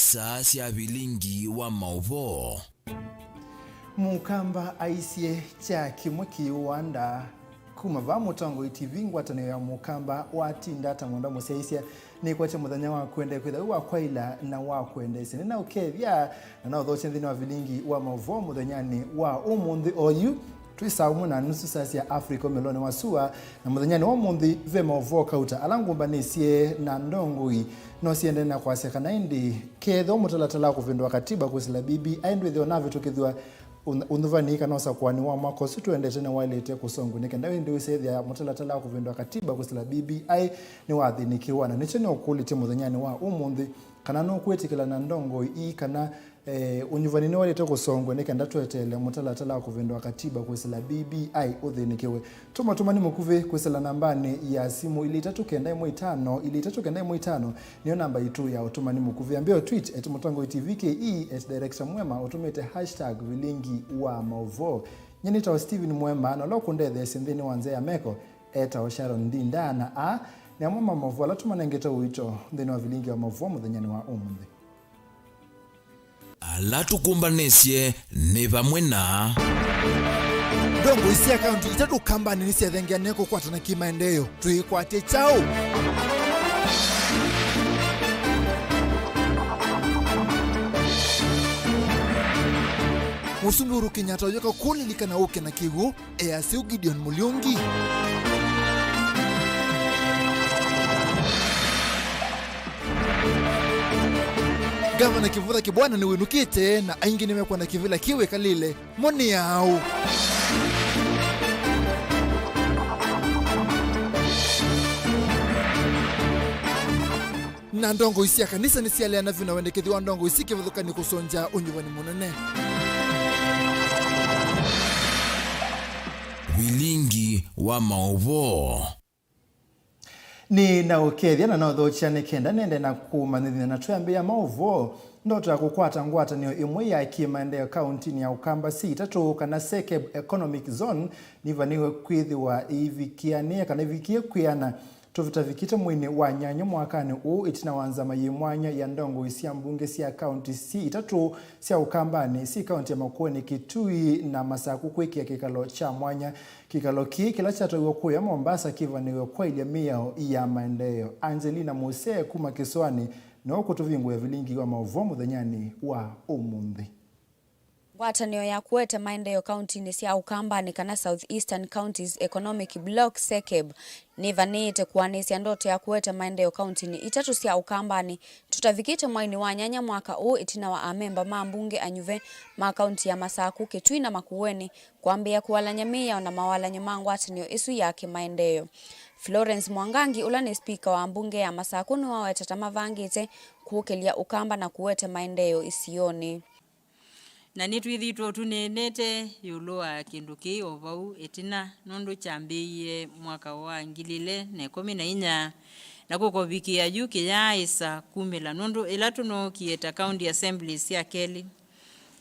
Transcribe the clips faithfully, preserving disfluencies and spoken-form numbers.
Saa sya vilingi wa maũvoo. Mũkamba aisye kya kĩmwe kĩũanda. Kuma vaa Mũtongoi T V, ngwatanĩo ya Mũkamba watinda ta ng'onda mũsyaĩĩsya, nĩkwatya mũthenya wa kũendeea kwĩtha wĩ wa kwaĩla na wa kwendeesya. Nĩnaũkethya na naũthokya nthĩnĩ wa vilingi wa maũvoo mũthenyanĩ wa ũmũnthĩ oyu. Twĩ saa ũmwe na nusu saa sya Africa ũmĩlonĩ wa sua, na mũthenyanĩ wa ũmũnthĩ ve maũvoo kauta ala ngũmbanĩsye na ndongoi. No siendee na kwasya kana ĩndĩ kethĩwa mũtalatala wa kũvĩndũa katiba kwĩsĩla B B I ndwĩthĩwa ũnavĩtũkĩthw'a, ũn-, ũnyuvani kana ũsakũani wa mwaka ũsu tũendete nĩwaĩlĩte kũsongw'a. Nĩ kenda ĩndĩ wĩsethĩa mũtalatala wa kũvĩndũa katiba kwĩsĩla B B I nĩwathĩnĩkĩwa, na nĩkyo nĩũkũlĩtye mũthenyanĩ wa ũmũnthĩ kana nũkwĩtĩkĩla na ndongoi ii kana, eh, ũnyuvani nĩwaĩlĩte kũsongw'a nĩ kenda tweteele mũtalatala wa kũvĩndũa katiba kwĩsĩla B B I ũthĩnĩkĩwe. Tũma ũtũmani mũkuvĩ kwĩsĩla nambanĩ ya simũ ilĩ itatũ kenda ĩmwe itano, ilĩ itatũ kenda ĩmwe itano, nĩyo namba yitũ ya ũtũmani mũkuvĩ. Ambĩa ũtweet at Mũtongoi T V K E, at Director Mwema ũtũmĩte hashtag vilingi wa maũvoo. Nyie nĩtawa Steven Mwema, na ũla ũkũndetheesya nthĩnĩ wa nzĩa ya meko etawa Sharon Ndinda, na aa nĩ amwe ma maũvoo ala tũmanengete ũito nthĩnĩ wa vilingi wa maũvoo mũthenyanĩ wa ũmũnthĩ. Ala tũkũmbanĩsye nĩ vamwe na. Ndongoi sya kaunti itatũ Kambanĩ nĩsyathengeanie kũkwatana kĩmaendeeo. Twĩkwatye kyaũ? Mũsumbĩ Uhuru Kenyatta ũyũka kũlilikana ũke na kĩw'ũ. Easya ũu Gideon Mũliũngi. Ngavana Kĩvũtha Kĩbwana nĩwĩnũkĩte na aingĩ nĩmekwona kĩvĩla kĩu ĩkalĩle. Mo nĩ aũ? Na ndongoi sya kanisa nĩsyaleana vyũ na wendekethyo wa ndongoi syĩ kĩvathũkany'o kũsũngya ũnyuvani mũnene. Vilingi wa maũvoo. Nĩnaũkethya na naũthokya nĩ kenda nende na kũmanyĩthya na twĩambĩĩa maũvoo. Ndoto ya kũkwata ngwatanĩo ĩmwe ya kĩmaendeeo kauntinĩ ya Ũkamba syĩ itatũ kana SEKEB Economic Zone nĩvanĩwe kwĩthĩwa ĩivikĩanĩe kana ĩvikie kwĩana. Tũtavikĩte mweinĩ wa nyanya mwakanĩ ũũ, ĩtina wa nzama yĩ mwanya ya ndongoi sya mbunge sya kaunti syĩ itatũ sya Ũkambanĩ, syĩ kaunti ya Makueni, Kitui na Masaku kwĩkĩa kĩkalo kya mwanya. Kĩkalo kĩĩ kĩla kyatwaĩwe kũya Mombasa kĩvanĩwe kwaĩlya mĩao ya maendeeo. Angelina Muse kuma Kĩsũanĩ no kũtũvingũĩa vilingi wa maũvoo mũthenyanĩ wa ũmũnthĩ. Ngwatanĩo ya kũete maendeeo kauntinĩ sya Ũkambanĩ kana South Eastern Counties Economic Bloc, SEKEB, nĩvanĩĩte kũanĩsya ndoto ya kũete maendeeo kauntinĩ itatũ sya Ũkambanĩ tũtavikĩte mweinĩ wa nyanya mwaka ũũ, ĩtina wa amemba ma mbunge anyuve ma kaunti ya Masaku, Kitui na Makueni kwambĩĩa kũwalany'a mĩao na mawalany'o ma ngwatanĩo ĩsu ya kĩmaendeeo. Florence Mwangangi, ũla nĩ spika wa mbunge ya Masaku, nĩwaweta ta mavangĩte kũkĩlya Ũkamba na kũete maendeeo isionĩ. Na nĩtwĩthĩĩtwe tũneenete ĩũlũ wa kĩndũ kĩĩ o vau ĩtina, nũndũ kyambĩĩie mwaka wa ngili ilĩ na ĩkũmi na inya, na kũkovikĩa yu kĩyaaĩsa kumĩla, nũndũ ĩla tũnookie ta county assemblies sya kelĩ,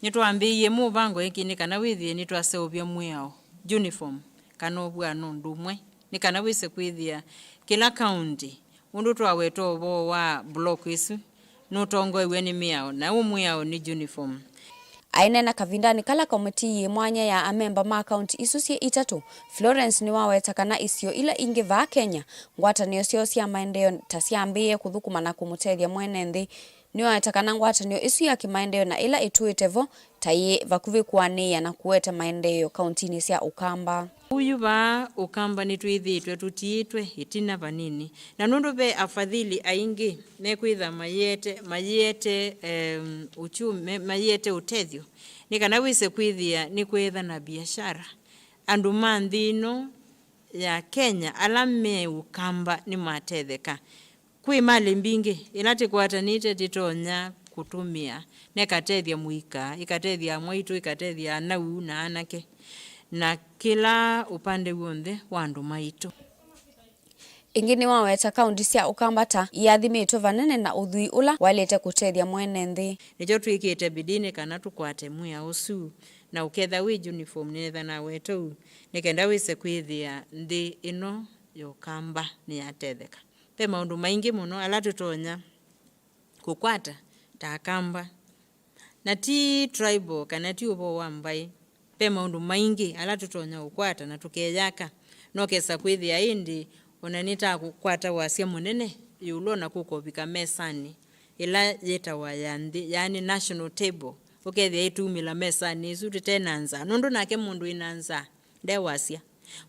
nĩtwambĩĩie mũvango ĩngĩ nĩ kana wĩthĩe nĩtwaseũvya mwĩao, uniform, kana ũvw'ano ũndũ ũmwe, nĩ kana wĩse kwĩthĩa kĩla county, ũndũ twaweta ũvoo wa block ĩsu, nũtongoew'e nĩ mĩao, na ũũ mwĩao nĩ uniform. Aineena kavindanĩ kala komitii yĩ mwanya ya amemba ma kaunti isu syĩ itatũ, Florence nĩwaweta kana isio ila ingĩ vaa Kenya, ngwatanĩo syoo sya maendeeo ta syambĩĩe kũthũkũma na kũmũtethya mwene nthĩ. Nĩwaweta kana ngwatanĩo ĩsu ya kĩmaendeeo na ĩla ĩtũĩte vo ta yĩ vakuvĩ kũanĩĩa na kũete maendeeo kauntinĩ sya Ũkamba. Ũyu vaa Ũkamba nĩtwĩthĩĩtwe tũtiĩtwe ĩtina vanini, na nũndũ ve afadhili aingĩ mekwĩtha mayĩete, mayĩete, em, ũkyũmĩ, me-, mayĩete ũtethyo, nĩ kana wĩse kwĩthĩa nĩkweetha na biashara. Andũ ma nthĩ ĩno ya Kenya ala me Ũkamba nĩmatetheka. Kwĩ malĩ mbingĩ ila tĩkwatanĩte tĩtonya kũtũmĩa, na ĩkatethya mũika, ĩkatethya amwaitũ, ĩkatethya anau na anake, na kĩla ũpande w'onthe wa andũ maitũ. Ĩngĩ nĩwaweta kaunti sya Ũkamba ta iathimĩtwe vanene na ũthwii ũla waĩlĩte kũtethya mwene nthĩ. Nĩkyo twĩkĩte bidii nĩ kana tũkwate mwĩao ũsu, na ũketha wĩ uniform nĩnetha naweta ũu, nĩ kenda wĩse kwĩthĩa nthĩ ĩno ya Ũkamba nĩyatetheka. Ve maũndũ maingĩ mũno ala tũtonya kũkwata ta Akamba. Na ti tribal kana ti ũvoo wa mbaĩ. Ve maũndũ maingĩ ala tũtonya ũkwata na tũkeyaka. No kesa kwĩthĩa ĩndĩ ona nĩtakũkwata wasya mũnene ĩũlũ ona kũka ũvika mesanĩ ĩla yĩtawa ya nthĩ, yaani national table, ũkethĩa ĩtumĩla mesanĩ ĩsu tũte na nzaa, nũndũ nake mũndũ wĩ na nzaa nde wasya.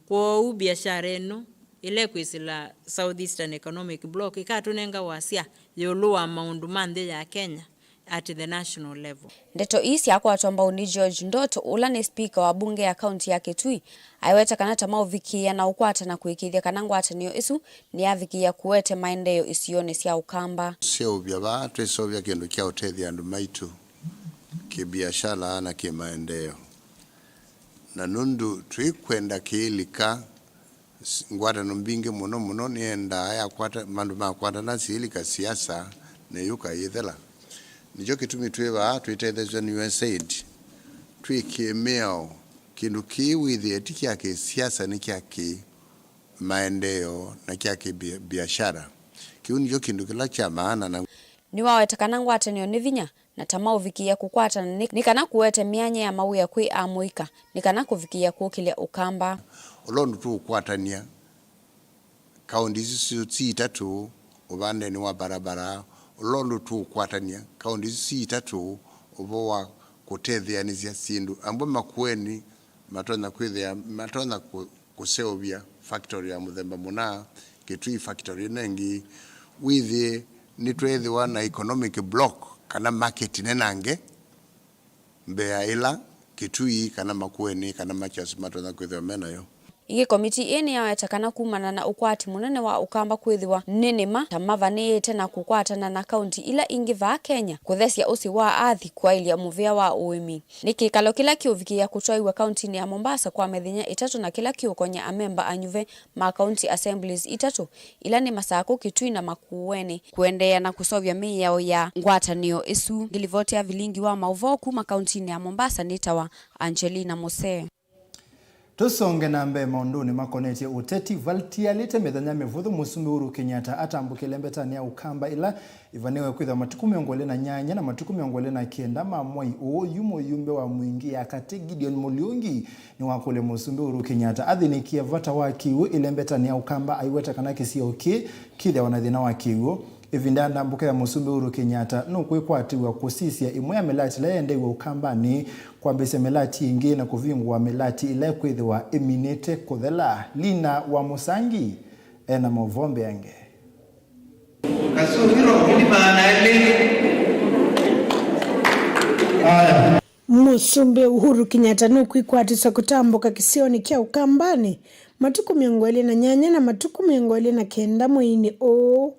Kwoou biashara ĩno ĩla ĩkwĩsĩla South Eastern Economic Bloc ĩkatũnenga wasya ĩũlũ wa maũndũ ma nthĩ ya Kenya at the national level. Ndeto ii syakwatwa mbau nĩ George Ndoto, ũla nĩ spika wa mbunge ya kaunti ya Kitui, aiweta kana ta maũvikĩĩa na ũkwata na kũĩkĩĩthya kana ngwatanĩo ĩsu nĩyavikĩĩa kũete maendeeo isionĩ sya Ũkamba. Seũvya vaa, twĩseũvya kĩndũ kya ũtethya andũ maitũ kĩbiasala na kĩmaendeeo. Na nũndũ twĩkwenda kĩilika, s-, ngwatanĩo mbingĩ mũno mũno nĩendaa yakwata, andũ makwatana syĩilika siasa, neyũka yĩthela. Nĩkyo kĩtumi twĩ vaa twĩtetheesya nĩ USAID, twĩkĩe mĩao, kĩndũ kĩĩ wĩthĩe ti kya kĩsiasa, nĩ kya kĩ maendeeo na kya kĩbia-, biashara. Kĩu nĩkyo kĩndũ kĩla kya maana na Nĩwaweta kana ngwatanĩo nĩ vinya, na ta maũvikĩĩa kũkwatana nĩ, nĩ kana kũete myanya ya mawĩa kwĩ amũika, nĩ kana kũvikĩĩa kũkĩlya Ũkamba. Ũla ũndũ tũũkwatany'a kaũndĩ isu si, si itatũ ũvandenĩ wa barabara, ũla ũndũ tũũkwatany'a kaũndĩ isu si itatũ ũvoo wa kũtetheanĩsya syĩndũ. Amwe Makueni matonya kwĩthĩa, matonya kũ-, kũseũvya factory ya mũthemba mũna, Kitui factory ĩno ĩngĩ, wĩthĩe nĩtweethĩwa na economic block kana market nenange mbee ya ĩla Kitui kana Makueni kana Machakos matonya kwĩthĩwa me nayo. Ĩngĩ, komitii ĩĩ nĩyaweta kana kumana na ũkwati mũnene wa Ũkamba kwĩthĩwa nĩ nĩma ta mavanĩĩte na kũkwatana na kaunti ila ingĩ vaa Kenya kũthesya ũsĩ wa athi kwaĩlya mũvĩa wa ũĩmi. Nĩ kĩkalo kĩla kĩũvikĩĩa kũtwaiwa kauntinĩ ya Mombasa kwa mĩthenya ĩtatũ na kĩla kĩũkony'a amemba anyuve ma county assemblies itatũ, ila nĩ Masakũ, Kitui na Makueni, kũendeea na kũseũvya mĩao ya ngwatanĩo ĩsu. Ngilivoti ya vilingi wa maũvoo kuma kauntinĩ ya Mombasa nĩtawa Angelina Musee. Tũsonge na mbee maũndũnĩ makonetye ũteti. Valitialĩte mĩthenya mĩvũthũ, Mũsumbĩ Uhuru Kenyatta atambũkie ĩlembetanĩ ya Ũkamba ĩla ĩvanĩwe kwĩthĩwa matukũ mĩongo ĩlĩ na nyanya na matukũ mĩongo ĩlĩ na kenda ma mwei ũũ. Yu mũyumbe wa Mwingi ya Katĩ Gideon Mũliungi nĩwakũlya Mũsumbĩ Uhuru Kenyatta athĩnĩkie vata wa kĩw'ũ ĩlembetanĩ ya Ũkamba, aiweta kana kĩsio kĩĩ kĩthĩawa na thĩna wa kĩw'ũ. Ĩvinda ya ndambũka ya Mũsumbĩ Uhuru Kenyatta nũkwĩkwatĩw'a kũsisya ĩmwe ya mĩlati ĩla yendeew'a Ũkambanĩ, kwambĩĩsya mĩlati ĩngĩ na kũvingũa mĩlati ĩla ĩkwĩthĩwa ĩminĩte kũthela. Lina wa Mũsangi ena maũvoo mbeange. Kasũvĩro kĩlima na ĩlĩ. Aya. Mũsumbĩ Uhuru Kenyatta nũkwĩkwatĩsya kũtambũka kĩsionĩ kya Ũkambanĩ matukũ mĩongo ĩlĩ na nyanya na matukũ mĩongo ĩlĩ na kenda mweinĩ ũũ.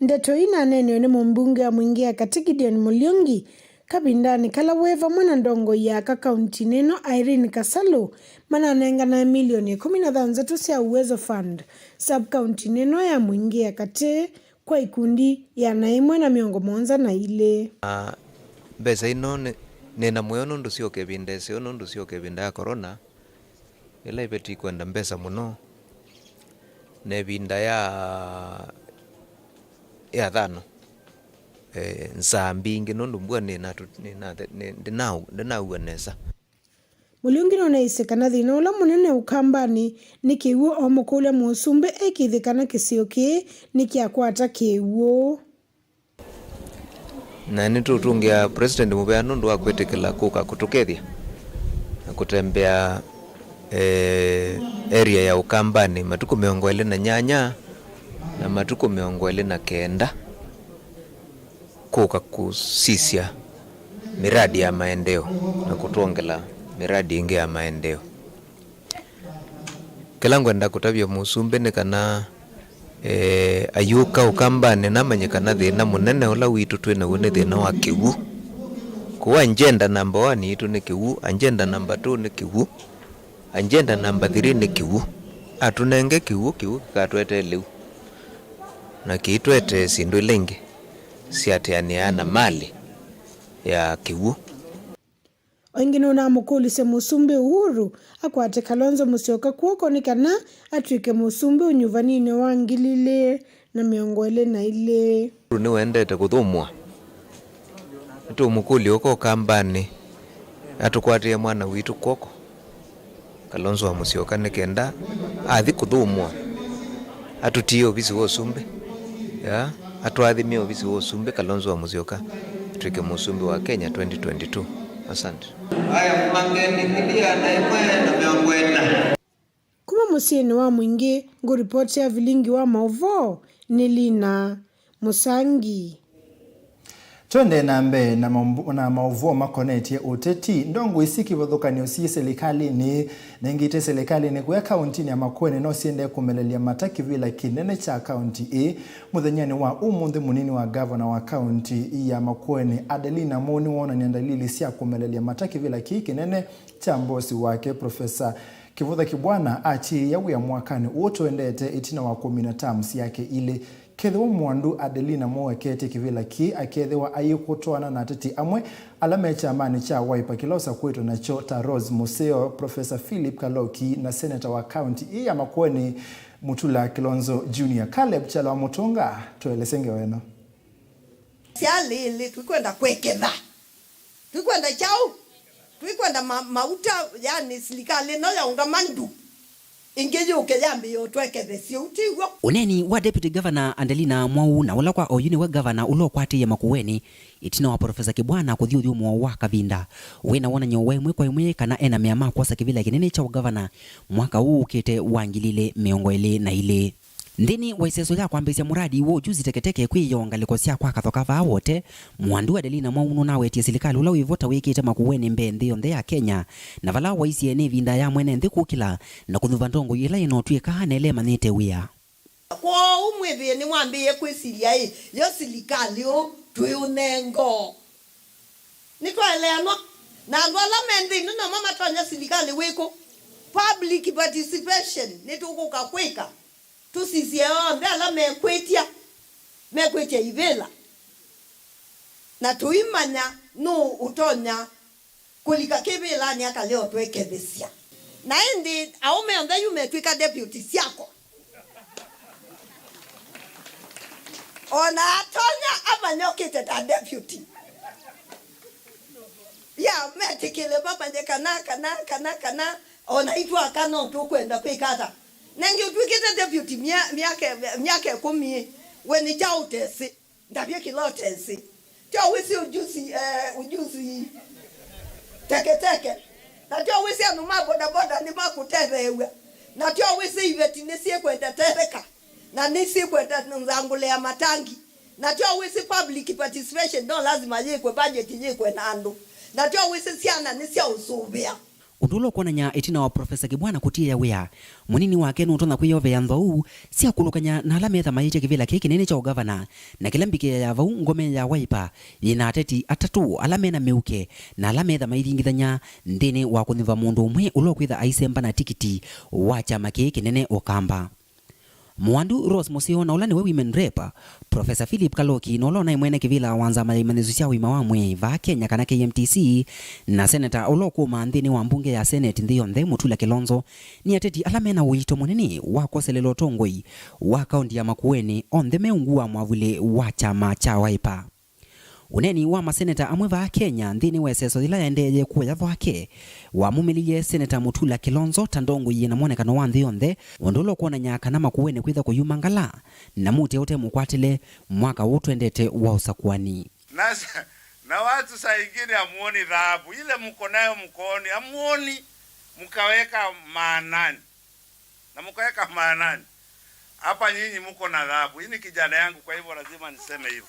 Ndeto ii naneenewe nĩ mũmbunge wa Mwingi ya Katĩ Gideon Mũliungi kavindanĩ kala we vamwe na ndongoi ya aka kauntinĩ ĩno Irene Kasalu mananenganae milioni ĩkũmi na thanthatũ sya Uwezo Fund sub-kauntinĩ ĩno ya Mwingi ya Katĩ kwa ikundi ĩana ĩmwe na mĩongo mũonza na ilĩ. Na mbesa ino nĩ, nĩ na mũyo nũndũ syoka ĩvinda ĩseo, nũndũ syoka ĩvinda ya corona, ĩla ĩveti kwenda mbesa mũno, na ĩvinda ya, ya thano, eh, nzaa mbingĩ nũndũ mbua nĩnatu-, nĩnathe-, nĩ-, ndĩnau-, ndĩnaua nesa. Mũliungi nũnaisye kana thĩna ũla mũnene Ũkambanĩ nĩ kĩw'ũ, amũkũlya mũsumbĩ ekĩĩthye kana kĩsio kĩĩ nĩkyakwata kĩw'ũ. Na nĩtũũtũngĩa President mũvea nũndũ wa kwĩtĩkĩla kũka kũtũkethya na kũtembea, eh, area ya Ũkambanĩ matukũ mĩongo ĩlĩ na nyanya na matukũ mĩongo ĩlĩ na kenda. Kũka kũsisya mĩradi ya maendeeo na kũtwongela mĩradi ĩngĩ ya maendeeo. Kĩla ngwenda kũtavya mũsumbĩ nĩ kana, eh, ayũka Ũkambanĩ namanye kana thĩna mũnene ũla witũ twĩ naw'o nĩ thĩna wa kĩw'ũ. Kwoou agenda number one yitũ nĩ kĩw'ũ, agenda number two nĩ kĩw'ũ, agenda number three nĩ kĩw'ũ. Atũnenge kĩw'ũ, kĩw'ũ kĩkatwetee lĩu. Na kĩitwetee syĩndũ ila ingĩ siatĩanĩaa na malĩ ya kĩw'ũ. O ĩngĩ nũnamũkũlĩsye Mũsumbĩ Uhuru akwate Kalonzo Musyoka kw'oko nĩ kana atw'ĩke mũsumbĩ ũnyuvaninĩ wa ngili ilĩ na mĩongo ĩlĩ na ilĩ. Uhuru nĩwendete kũthũmũa. Nĩtũũmũkũlya ũko Ũkambanĩ atũkwatĩe mwana witũ kw'oko, Kalonzo wa Musyoka, nĩ kenda athi kũthũmũa, atũtie ovisi wa ũsumbĩ, ya, atwathimie ovisi wa ũsumbĩ, Kalonzo wa Musyoka atw'ĩke mũsumbĩ wa Kenya twenty twenty-two. Asante. Aya, mangeni ngili ĩana ĩmwe na mĩongo ĩna. Kuma mũsyĩnĩ wa Mwingĩ, ngũripotĩa vilingi wa maũvoo nĩ Lina Mũsangi. Twende na mbee na maũmbu-, na maũvoo makonetye ũteti. Ndongoi syĩ kĩvathũkany'o syĩ silikalĩnĩ, nengĩte silikalĩnĩ kũya kauntinĩ ya Makueni no siendee kũmelelya mata kĩvĩla kĩnene kya kaunti ĩĩ. Mũthenyanĩ wa ũmũnthĩ, mũnini wa gavana wa kaunti ya Makueni, Adelina Mwau, nĩwonany'a ndalili sya kũmelelya mata kĩvĩla kĩĩ kĩnene kya mbosi wake, Profesa Kivutha Kibwana, akyĩĩa wĩa mwakanĩ ũũ tũendete ĩtina wa kũmina terms syake ilĩ. Kethĩwa mũandũ Adelina Mwau eketye kĩvĩla kĩĩ, akethĩwa ayĩkũtwaana na ateti amwe ala me kyamanĩ kya Wiper kĩla ũsakwĩtwe nakyo ta Rose Mũseo, Profesa Philip Kaloki na seneta wa kaunti ĩĩ ya Makueni, Mutula Kilonzo Junior. Caleb Kyalo wa Mũtũnga, tũelesye ngewa ĩno. Syalĩlĩ, tũikwenda kwĩkĩtha. Tũikwenda kyaũ? Tũikwenda ma-, mauta, yani silikalĩ ĩno yaũngama ndu. Ĩngĩ yũke yambĩĩe ũtwekethesya, ũu ti w'o? Ũneeni wa Deputy Governor Adelina Mwau, na ũla kwa oyu nĩwe gavana ũla ũkwatĩĩe Makueni ĩtina wa Profesa Kibwana kũthi ũthyũmũo wa kavinda, wĩ na wonany'o wa ĩmwe kwa ĩmwe kana e na mea ma kwosa kĩvĩla kĩnene kya ũgavana mwaka ũũ ũkĩte wa ngili ilĩ mĩongo ĩlĩ na ilĩ. Nthĩnĩ wa ĩseso ya kwambĩĩsya mũradi wa ũjuzi teketeke kwĩ ĩyoo ngalĩko sya kwa Kathoka vaa Wote, mũandũ Adelina Mwau nũnawetie silikalĩ ũla wĩ vo ta wĩkĩte Makueni mbee nthĩ yonthe ya Kenya, na vala waisye nĩ ĩvinda ya mwene nthĩ kũkĩla na kũnyuva ndongoi ĩla ĩnotw'ĩka na ĩla ĩmanyĩte wĩa. Kwoou mwĩthĩe nĩwambĩĩe kwĩsilya ĩ, yo silikalĩ ũũ twĩ ũnengo? Nĩtwaeleanwa? Na andũ ala me nthĩ ĩno namo matonya silikalĩ wĩkũ? Public participation nĩtũkũka kwĩka. Tũsisye onthe ala mekwĩtya, mekwĩtya ivĩla, na tũimanya nũũ ũtonya kũlika kĩvĩlanĩ akalea ũtwekethesya. Na ĩndĩ aũme onthe yu metw'ĩka deputy syakwa. O na atonya amanyokĩte ta deputy. Ya, metĩkĩle mamanye kana, kana, kana, kana, o naitũ aka no tũkwenda kwĩka ata. Nengĩ ũtw'ĩkĩte deputy mya-, myaka, myaka ĩkũmi ĩ, we nĩ kyaũ ũtesĩ? Ndavye kĩla ũtesĩ. Tyo wĩsĩ ujuzi, eh, ujuzi teketeke. Na tyo wĩsĩ andũ ma bodaboda nĩmakũtetheew'a. Na tyo wĩsĩ iveti nĩsyĩkwenda tetheka. Na nĩsyĩkwenda nzangũle ya matangi. Na tyo wĩsĩ public participation no lazima yĩkwe, budget yĩkwe na andũ. Na tyo wĩsĩ syana nĩ sya ũsũvĩa. Ũndũ ũla ũkwonany'a ĩtina wa Profesa Kibwana kũtiĩa wĩa, mũnini wake nũtonya kwĩyovea nthwau sya kũlũkany'a na ala methamaĩtye kĩvĩla kĩĩ kĩnene kya ũgavana, na kĩla mbikĩa ya vau ngome ya Wiper yĩ na ateti atatũ ala me na mĩuke na ala metha maithingithany'a nthĩnĩ wa kũnyuva mũndũ ũmwe ũla ũkwĩtha aisemba na tikiti wa kyama kĩĩ kĩnene Ũkamba. Mũandũ Rose Mũseo, na ũla nĩwe Women Rep, Profesa Philip Kaloki, na ũla ũnaĩ mwene kĩvĩla wa nzama ya imanyĩsyo sya ũima wa mwĩĩ vaa Kenya kana K M T C, na seneta ũla ũkũmaa nthĩnĩ wa mbunge ya Senate nthĩ yonthe, Mutula Kilonzo, nĩ ateti ala me na ũito mũnene wa kwoselela ũtongoi wa kaunti ya Makueni, onthe me ungu wa mwavulĩ wa kyama kya Wiper. Ũneeni wa maseneta amwe vaa Kenya nthĩnĩ wa ĩseso yĩla yaendeeye kũya thwake, wamumĩlilye Seneta Mutula Kilonzo ta ndongoi yĩ na mwonekano wa nthĩ yonthe, ũndũ ũla ũkwonany'a kana Makueni kwĩtha kũyuma ngala na mũtĩ ũte mũkwatĩle mwaka ũũ twendete wa ũsakuani. Na, na watu saa ingine hamuoni dhahabu. Ile mko nayo mkooni, hamuoni, mkaweka maanani. Na mkaweka maanani. Hapa nyinyi mko na dhahabu. Hii ni kijana yangu, kwa hivyo lazima niseme hivyo.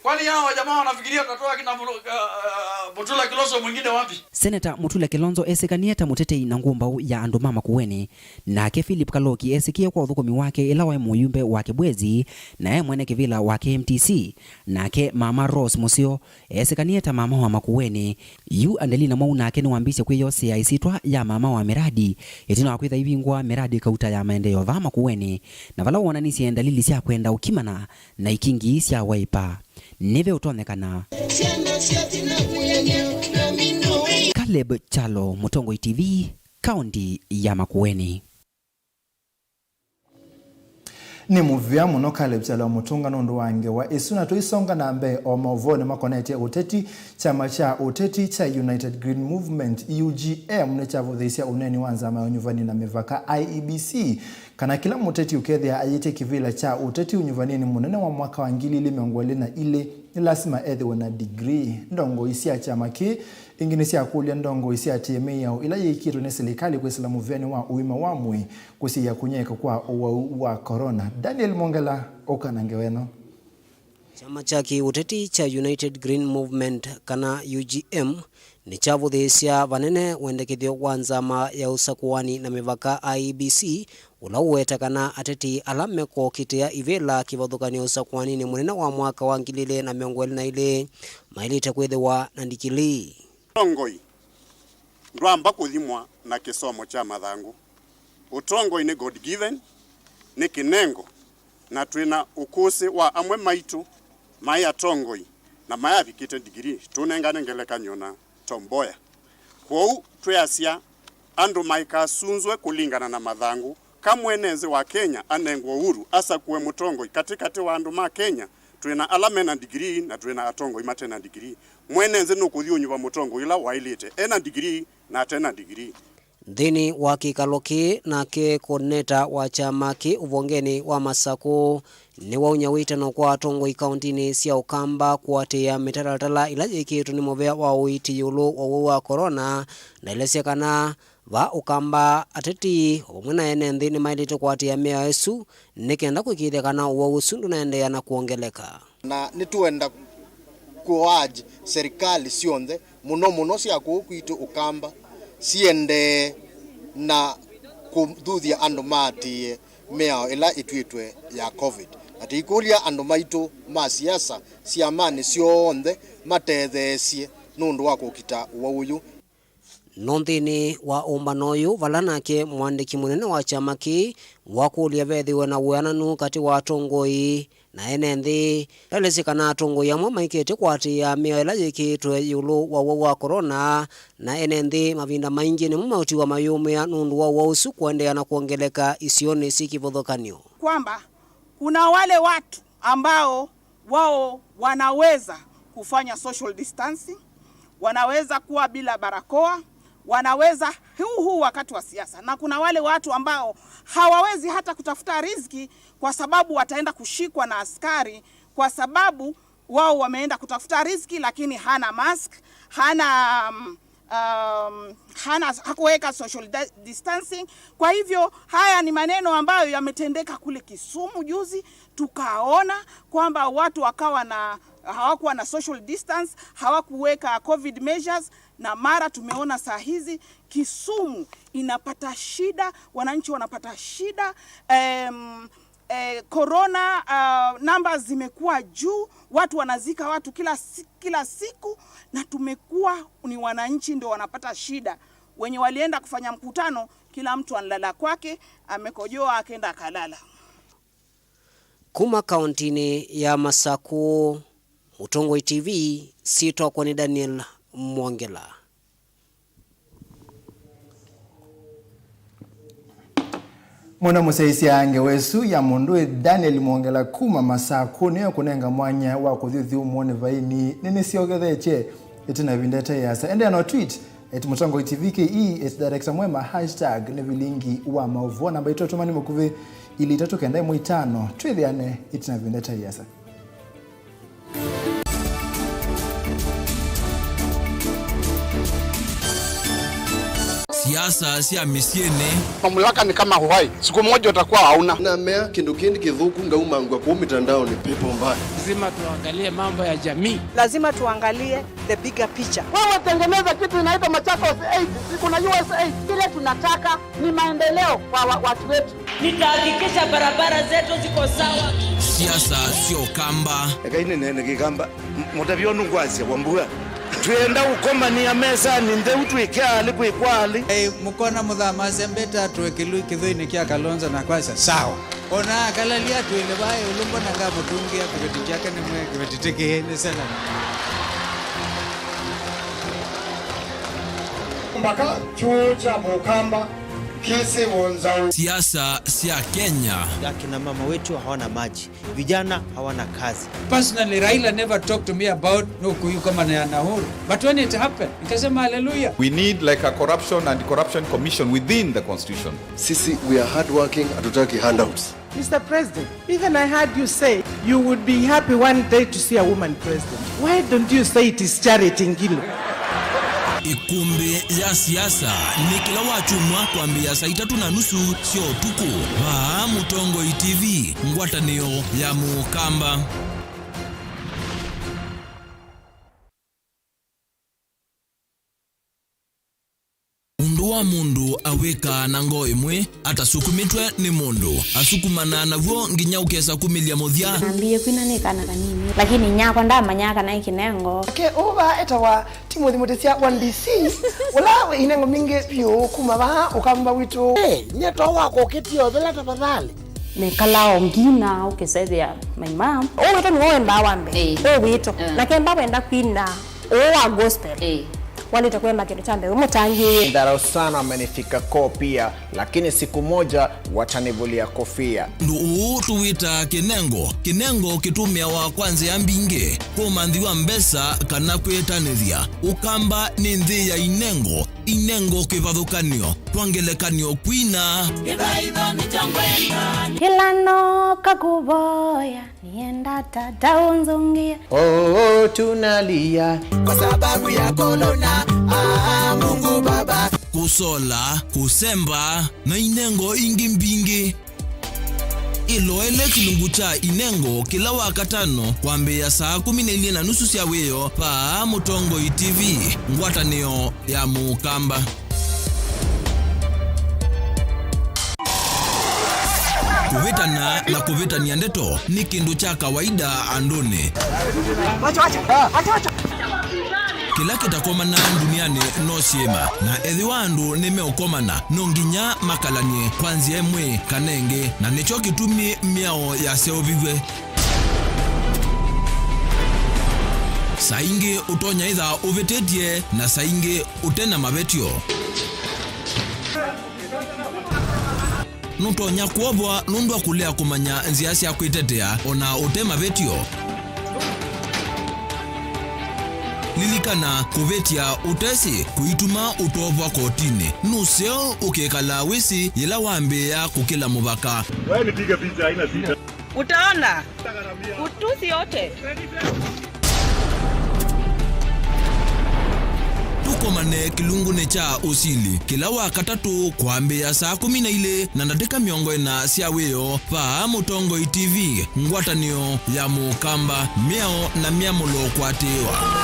Kwani hao jamaa wanafikiria watatoa kina Mulu-, uh, uh, Mutula Kilonzo mwingine wapi? Seneta Mutula Kilonzo esĩkanie ta mũtetei na ngũmbaũ ya andũ ma Makueni. Nake Philip Kaloki esĩkie kwa ũthũkũmi wake ĩla waĩ mũyumbe wa Kibwezi, na e mwene kĩvĩla wa K M T C. Nake Mama Rose Mũseo esĩkanie ta mama wa Makueni. Yu Adelina Mwau nake nĩwambĩĩsye kwĩyosea ĩsyĩtwa ya mama wa mĩradi, ĩtina wa kwĩtha ivingwa mĩradi kauta ya maendeeo vaa Makueni, na vala wonanisye ndalili sya kwenda ũkimana na ikingi sya Wiper. Nĩve ũtonyekana. Syana sya tina kũyanya na mino wei. Caleb Kyalo, Mũtongoi T V, kaũnti ya Makueni. Nĩ mũvea mũno Caleb Kyalo wa Mũtũnga nũndũ wa ngewa ĩsu, na tũisonga na mbee o maũvoonĩ makonetye ũteti, kyama kya ũteti kya United Green Movement, U G M, nĩkyavũthĩĩsya ũneeni wa nzama ya ũnyuvani na mĩvaka, I E B C, kana kĩla mũteti ũkethĩa ayĩtye kĩvĩla kya ũteti ũnyuvaninĩ mũnene wa mwaka wa ngili ilĩ mĩongo ĩlĩ na ilĩ, nĩ lasima ethĩwe na degree. Ndongoi sya kyama kĩĩ ĩngĩ nĩsyakũlya ndongoi sya T M A yao ĩla yĩkĩtwe nĩ silikalĩ kwĩsĩla mũvĩanĩ wa ũima wa mwĩĩ kũsiĩĩa kũnyaĩĩka kwa ũwau wa corona. Daniel Mwongela ũka na ngewa ĩno. Kyama kya kĩũteti kya United Green Movement, kana U G M, nĩkyavũthĩĩsya vanene wendekethyo wa nzama ya ũsakũani na mĩvaka, I E B C, ũla ũweta kana ateti ala mekũkitĩa ivĩla kĩvathũkany'o ũsakũaninĩ mũnene wa mwaka wa ngili ilĩ na mĩongo ĩlĩ na ilĩ maĩlĩte kwĩthĩwa na ndikilii. Ũtongoi ndwamba kũthimwa na kĩsomo kya mathangũ. Ũtongoi nĩ God given, nĩ kĩnengo, na twĩ na ũkũsĩ wa amwe maitũ maĩ atongoi na mayavikĩte ndigilii, tũnengane ngelekany'o na Tom Mboya. Kwoou twĩasya andũ maikasunzwe kũlingana na mathangũ. Ka mwene nthĩ wa Kenya anengwe ũhuru asakũe mũtongoi katĩkatĩ wa andũ ma Kenya, twĩ na ala me na ndigilii na twĩ na atongoi mate na ndigilii. Mwene nthĩ nũkũthi ũnyuva mũtongoi ũla waĩlĩte, e na ndigilii na ate na ndigilii. Nthĩnĩ wa kĩkalo kĩĩ, nake coordinator wa kyama kĩ ũvongenĩ wa Masakũ nĩwaũnya wĩtano kwa atongoi kaũntinĩ sya Ũkamba kũatĩĩa mĩtalatala ĩla yĩkĩĩtwe nĩ mũvea wa ũiiti ĩũlũ wa ũwau wa corona, na elesya kana va Ũkamba, ateti o vamwe na ene nthĩ nĩmaĩlĩte kũatĩĩa mĩao ĩsu nĩ kenda kũĩkĩĩthya kana ũwau ũsu ndũnaendeea na kwongeleka. Na nĩtũenda kũ-urge serikali syonthe, mũno mũno sya kũũ kwitũ Ũkamba, siendee na kũthuthya andũ maatĩĩe mĩao ĩla ĩtw'ĩtwe ya covid. Na tũikũlya andũ maitũ ma siasa syamanĩ syonthe matetheesye nũndũ wa kũkita ũwau ũyũ. No nthĩnĩ wa ũmbano ũyũ, vala nake mũandĩki mũnene wa kyama kĩĩ wakũlya vethĩwe na wĩananu katĩ wa atongoi na ene nthĩ, elesye kana atongoi amwe maikĩte kũatĩĩa mĩao ĩla yĩkĩĩtwe ĩũlũ wa ũwau wa corona, na ene nthĩ mavinda maingĩ nĩmo maũtiwa mayũmĩa nũndũ wa ũwau ũsu kũendeea na kwongeleka isionĩ syĩ kĩvathũkany'o. Kwamba kuna wale watu ambao wao wanaweza kufanya social distancing, wanaweza kuwa bila barakoa, wanaweza huu, huu wakati wa siasa. Na kuna wale watu ambao hawawezi hata kutafuta riziki kwa sababu wataenda kushikwa na askari, kwa sababu wao wameenda kutafuta riziki, lakini hana mask, hana, mm, um, hana, hakuweka social di-, distancing. Kwa hivyo, haya ni maneno ambayo yametendeka kule Kisumu juzi, tukaona kwamba watu wakawa na, hawakuwa na social distance, hawakuweka covid measures, na mara tumeona saa hizi Kisumu inapata shida, wananchi wanapata shida, em, eh, corona, ah, numbers zimekuwa juu, watu wanazika watu kila si-, kila siku, na tumekuwa ni wananchi ndio wanapata shida. Wenye walienda kufanya mkutano, kila mtu analala kwake, amekojoa, akaenda akalala. Kuma kauntinĩ ya Masakũ, Mũtongoi T V, syĩtwa nĩ Daniel Mwongela. Mwana mũsyaĩĩsya ngewa ĩsu ya mũndũ wĩ Daniel Mwongela kuma Masakũ nĩyo kũnenga mwanya wa kũthi ũthyũmũonĩ vaini nĩnĩsyokethetye ĩtina ĩvinda ĩte ĩasa. Endeea na tweet at Mũtongoi T V K E, at Director Mwema, hashtag nĩ vilingi wa maũvoo. Namba itũ ya ũtũmani mũkuvĩ ilĩ itatũ kenda ĩmwe itano. Twĩthĩane ĩtina ĩvinda ĩte ĩasa. Siasa sya mĩsyĩnĩ. Mamlaka ni kama uhai. Siku moja utakuwa hauna. Na mea kĩndũ kĩndĩ kĩthũku ngaumangwa kũu mitandaoni, pepo mbaya. Lazima tuangalie mambo ya jamii. Lazima tuangalie the bigger picture. Wewe tengeneza kitu inaitwa Machakos eight, si kuna U S eight. Kile tunataka ni maendeleo kwa wa-, watu wetu. Nitahakikisha barabara zetu ziko sawa. Siasa sya Ũkamba. Ekai nĩneene Kĩkamba, m-, mũtavyo nũngwasya kwa mbua. Twĩenda ũkomania mesanĩ ntheu twĩke alĩ kwĩkwa alĩ. Ei, mũkona mũthama asembete atũe kĩlui kĩthũinĩ kya Kalonzo na kwasya, sawa. Ona akalali atwĩle vaa ĩũlũ mbona ngamũtungĩa kĩveti kyake nĩmwe kĩveti tĩkĩĩ nĩ sela. Mpaka kyũũ kya Mũkamba kĩsĩvwe nzaũ. Siasa sya Kenya. Akina mama wetu hawana maji, vijana hawana kazi. Personally, Raila never talked to me about no kũkomana na Uhuru. But when it happened, nikasema hallelujah. We need, like, a corruption and corruption commission within the constitution. Sisi, we are hardworking, hatutaki handouts. Mister President, even I heard you say you would be happy one day to see a woman president. Why don't you say it is Charity Ngilu? Ĩkũmbĩ ya siasa nĩ kĩla wakyumwa kwambĩĩa saa itatũ na nusu sya ũtukũ, vaa Mũtongoi T V, ngwatanĩo ya Mũkamba. Ũndũ wa mũndũ awĩkaa na ngoo ĩmwe atasukumĩtwe nĩ mũndũ, asukumanaa naw'o nginya ũkesa kumĩlya mũthya. Nambĩĩe kwina nĩ kana kanini, lakini nyakwa ndamanyaa kana ĩ kĩnengo. Nake ũũ vaa etawa Timothy Mũtĩsya wa D C, ũla wĩ inengo mbingĩ vyũ kuma vaa Ũkamba witũ. Ĩ, nyie to wakũkĩtie ũvĩla tafadhali. Nekalaa o ngina ũkĩsethĩa my mom. Ũũ witũ nĩwe wendaa wa mbee. Ĩĩ. Ũũ witũ. Mm. Nake mba wenda kwina. Ũũ wa gospel. Ĩĩ. Walĩte kũemba kĩndũ kya mbee, wĩ mũtangĩĩe. Dharau sana wamenifika koo pia, lakini siku moja watanivulia kofia. Ũndũ ũũ tũwĩtaa kĩnengo. Kĩnengo kĩtũmĩawa kwa nzĩa mbingĩ, kwa ũmanthi wa mbesa kana kwĩtanĩthya. Ũkamba nĩ nthĩ ya inengo, inengo kĩvathũkanyo, kwa ngelekany'o kwina. Kĩla nooka kũvoya. Nienda tata ũnzũngĩe. Oh, tunalia kwa sababu ya corona. Ah, Mungu Baba. Kũsola, kũsemba, na inengo ingĩ mbingĩ. Ĩloele kĩlungu kya inengo kĩla Wakatano kwambĩĩa saa kũmi na ilĩ na nusu sya wĩoo vaa Mũtongoi T V, ngwatanĩo ya Mũkamba. Kũvĩtana na kũvĩtany'a ndeto nĩ kĩndũ kya kawaida andũnĩ. Kĩla kĩtakomanaa ndunianĩ no syĩma, na ethĩwa andũ nĩmeũkomana, no nginya makalany'e kwa nzĩa ĩmwe kana ĩngĩ, na nĩkyo kĩtumi mĩao yaseũviw'e. Saa ingĩ ũtonya ĩtha ũvĩtĩtye, na saa ingĩ ũte na mavetyo. Nũtonya kwovwa nũndũ wa kũlea kũmanya nzĩa sya kwĩtetea o na ũte mavetyo. Lilikana, kũvĩtya ũtesĩ kũituma ũtovwa kotinĩ. Nũseo ũkekala wĩsĩ yĩla wambĩĩa kũkĩla mũvaka. Wewe nipige picha, haina shida. Utaona. Utusi yote. Tũkomane kĩlungunĩ kya ũsili kĩla Wakatatũ kwambĩĩa saa kũmi na ilĩ na ndatĩka mĩongo ĩna sya wĩoo vaa Mũtongoi T V, ngwatanĩo ya Mũkamba, mĩao na myamũlo kũatĩĩwa.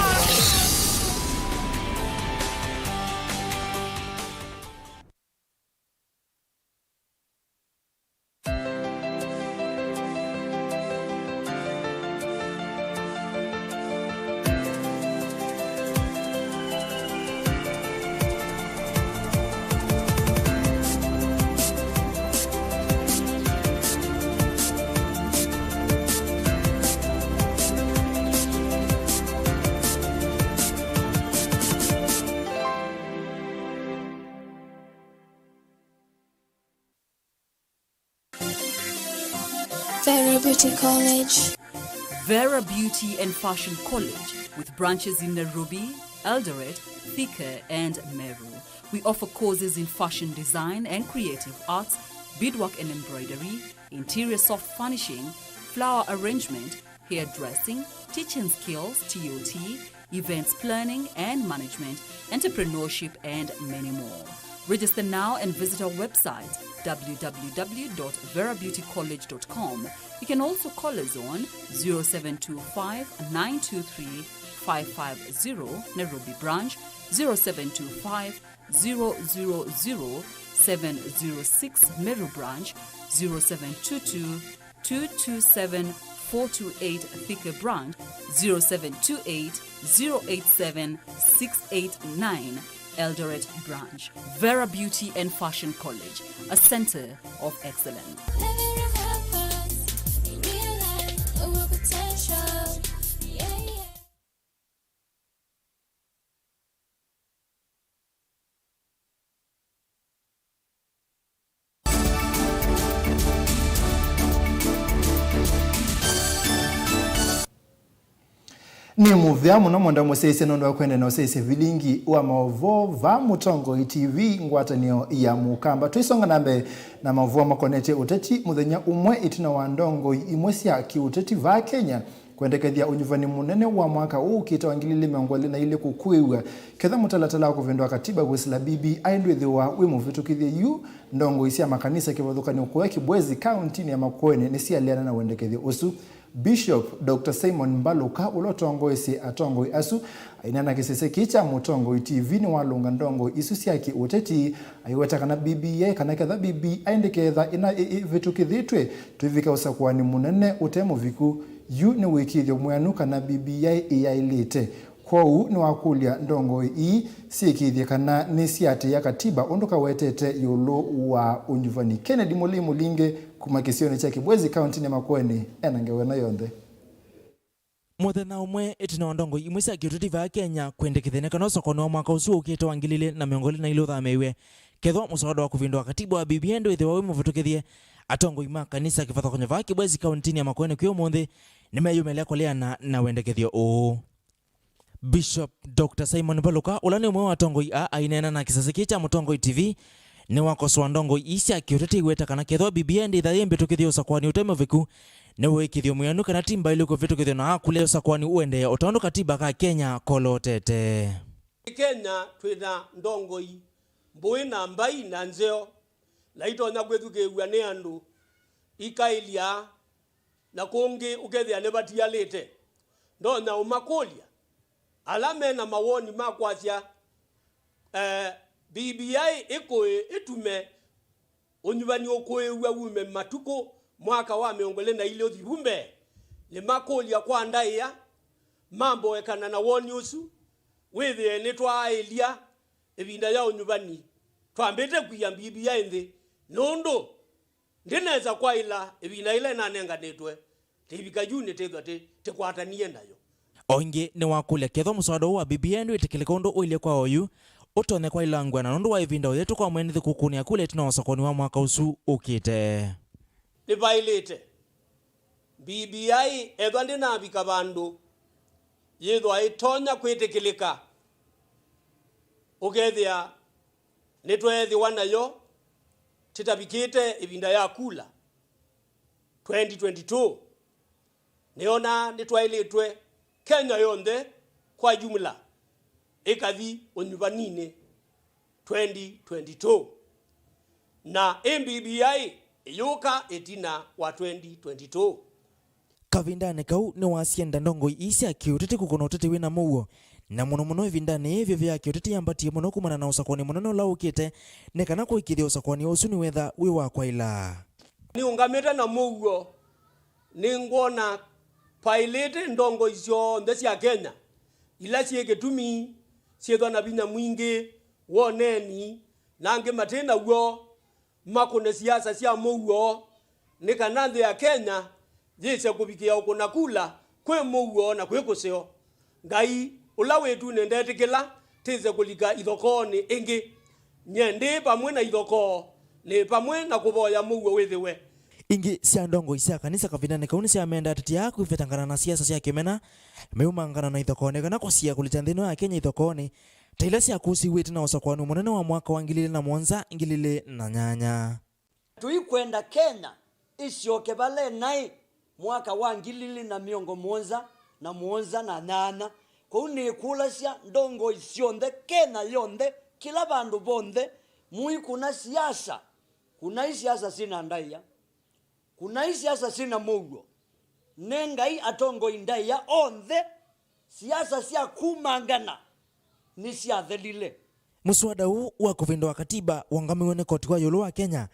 Vera Beauty College. Vera Beauty and Fashion College, with branches in Nairobi, Eldoret, Thika, and Meru. We offer courses in fashion design and creative arts, beadwork and embroidery, interior soft furnishing, flower arrangement, hairdressing, teaching skills, T O T, events planning and management, entrepreneurship, and many more. Register now and visit our website, w w w dot vera beauty college dot com. You can also call us on zero seven two five, nine two three, five five zero, Nairobi branch, zero seven two five, zero zero zero, seven zero six, Meru branch, zero seven two two, two two seven, four two eight, Thika branch, zero seven two eight, zero eight seven, six eight nine, Eldoret branch. Vera Beauty and Fashion College, a center of excellence. Nĩ mũvea mũno mwenda mũsyaĩĩsya nũndũ wa kwenda na ũsyaĩĩsya vilingi wa maũvoo vaa Mũtongoi T V, ngwatanĩo ya Mũkamba. Tũisonga na mbee na maũvoo makonetye ũteti, mũthenya ũmwe ĩtina wa ndongoi imwe sya kĩũteti vaa Kenya kwendekethya ũnyuvani mũnene wa mwaka ũũ ũkĩte wa ngili ilĩ mĩongo ĩlĩ na ilĩ kũkũĩw'a, ketha mũtalatala wa kũvĩndũa katiba kwĩsĩla B B I ndwĩthĩwa wĩ mũvĩtũkĩthye yu, ndongoi sya makanisa kĩvathũkany'o kũya Kibwezi kauntinĩ ya Makueni nĩsyaleana na wendekethyo ũsu. Bishop Doctor Simon Mbaluka, ũla ũtongoesye atongoi asu, aineena na kĩsese kĩĩ kya Mũtongoi T V, nĩwalũnga ndongoi isu sya kĩũteti, aiweta kana B B I, kana ketha B B I ndĩketha ĩna ĩ-, ĩvĩtũkĩthĩtw'e, twĩvika ũsakũani mũnene ũte mũviku. Yu nĩ wĩkĩĩthyo mwĩanu kana B B I ĩyaĩlĩte. Kwoou nĩwakũlya ndongoi ii syĩkĩĩthye kana nĩsyĩatĩĩa katiba ũndũ kawetete ĩũlũ wa ũnyuvani. Kennedy Mũlei Mũlinge kuma kĩsionĩ kya Kibwezi, kauntinĩ ya Makueni, ena ngewa ĩno yonthe. Mũthenya ũmwe ĩtina wa ndongoi imwe sya kĩũteti vaa Kenya kwendekethya nĩ kana ũsakũani wa mwaka ũsu ũkĩte wa ngili ilĩ na mĩongo ĩlĩ na ilĩ ũthamĩĩw'e, kethwa mũswada wa kũvĩndũa katiba wa B B I ndwĩthĩwa wĩ mũvĩtũkĩthye, atongoi ma kanisa kĩvathũkany'o vaa Kibwezi kauntinĩ ya Makueni kwĩ ũmũnthĩ nĩmeyũmĩlya kũleana na wendekethyo ũũ. Bishop Doctor Simon Mbaluka, ũla nĩ ũmwe wa atongoi aa, aineena na kĩsese kĩĩ kya Mũtongoi T V, nĩwakosoa ndongoi ii sya kĩũteti aiweta kana kethwa B B I ndĩtha yĩ mbĩtũkĩthye ũsakũani ũte mũviku, nĩ wĩkĩĩthyo mwĩanu kana ti mbaĩlu kũvĩtũkĩthw'a na akũlya ũsakũani ũendee o ta ũndũ katiba ka Kenya kolotete. Kenya twĩ na ndongoi mbũĩ na mbai na nzeo, na itonya kwĩthukĩĩw'a nĩ andũ, ikaĩlya, na kũngĩ ũkethĩa nĩvatialĩte. Ndonya ũmakũlya ala me na mawoni ma kwasya, eh, B B I ĩkũĩ ĩtume ũnyuvani ũkũĩw'a wume matukũ mwaka wa mĩongo ĩlĩ na ilĩ ũthivu mbee, nĩmakũlya kwa ndaĩa mamboekana na woni ũsu, wĩthĩe nĩtwaaĩlya ĩvinda ya ũnyuvani twambĩte kwia B B I nthĩ, nũndũ ndĩnesa kwaĩla ĩvinda yĩla ĩnanenganĩtwe, tĩivika yu nĩtĩthwa tĩ, tĩkwatanie nayo. O ĩngĩ nĩwakũlya kethwa mũswada ũũ wa B B I ndwĩtĩkĩlĩka ũndũ ũilye kwa oyu, ũtonye kwaĩlangw'a na nũndũ wa ĩvinda ũyĩtũ kwa mwene nthĩ kũkũnĩa kula ĩtina wa ũsakũani wa mwaka ũsu ũkĩte. Nĩvaĩlĩte B B I ethwa ndĩnavika vandũ yĩthwa ĩtonya kwĩtĩkĩlĩka, ũkethĩa nĩtweethĩwa nayo tĩtavikĩte ĩvinda ya kula twenty twenty-two. Nĩonaa nĩtwaĩlĩtwe Kenya yonthe kwa jumla ĩkathi ũnyuvaninĩ twenty twenty-two, na ĩ B B I ĩyũka ĩtina wa twenty twenty-two. Kavindanĩ kau nĩwasyenda ndongoi ii sya kĩũteti kũkũna ũteti wĩ na mũuo, na mũno mũno ĩvindanĩ yĩĩ vyũ ya kĩũteti yambatie mũno kumana na ũsakũani mũnene ũla ũkĩte, nĩ kana kũĩkĩĩthya ũsakũani ũsu nĩwetha wĩ wa kwaĩla. Nĩũngamĩte na mũuo, nĩngwona paĩlĩte ndongoi syonthe sya Kenya ila syĩ kĩtumi syĩthwa na vinya mwingĩ woneni, na angĩ matĩ naw'o, makũne siasa sya mũuo, nĩ kana nthĩ ya Kenya yĩse kũvikĩa ũkũna kula kwĩ mũuo na kwĩ kũseo. Ngai ũla wĩ ĩtunĩ ndetĩkĩla tĩse kũlika ithokoonĩ ĩngĩ. Nyie ndĩ vamwe na ithokoo, nĩ vamwe na kũvoya mũuo wĩthĩwe. Ingĩ sya ndongoi sya kanisa kavindanĩ kau nĩsyamenda ateti aa kwĩvetangana na siasa sya kĩmena, meumangana na ithokoo nĩ kana kũsiĩa kũlĩta nthĩ ĩno ya Kenya ithokoonĩ, ta ila syakũsiw'e ĩtina wa ũsakũani mũnene wa mwaka wa ngili ilĩ na mũonza, ngili ilĩ na nyanya. Tũikwenda Kenya ĩsyoke vala ĩnaĩ mwaka wa ngili ilĩ na mĩongo mũonza na mũonza na nyanya. Kwoou nĩkũlasya ndongoi syonthe, Kenya yonthe, kĩla vandũ vonthe, mũikũna siasa, kũnai siasa syĩ na ndaĩa, kũnai siasa syĩ na mũuo. Nengai atongoi ndaĩa onthe. Siasa sya kumangana nĩsyathelile. Mũswada ũũ wa kũvĩndũa katiba wongamiw'e nĩ koti wa ĩũlũ wa Kenya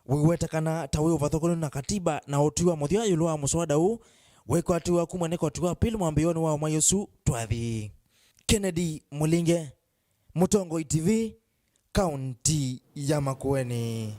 wĩweta kana ta wĩ ũvathũkanu na katiba, na ũtwi wa mũthya ĩũlũ wa mũswada ũũ wĩkwatĩwa kuma nĩ koti wa appeal mwambĩĩonĩ wa mwai ũsu twathi. Kennedy Mũlinge, Mũtongoi T V, kaunti ya Makueni.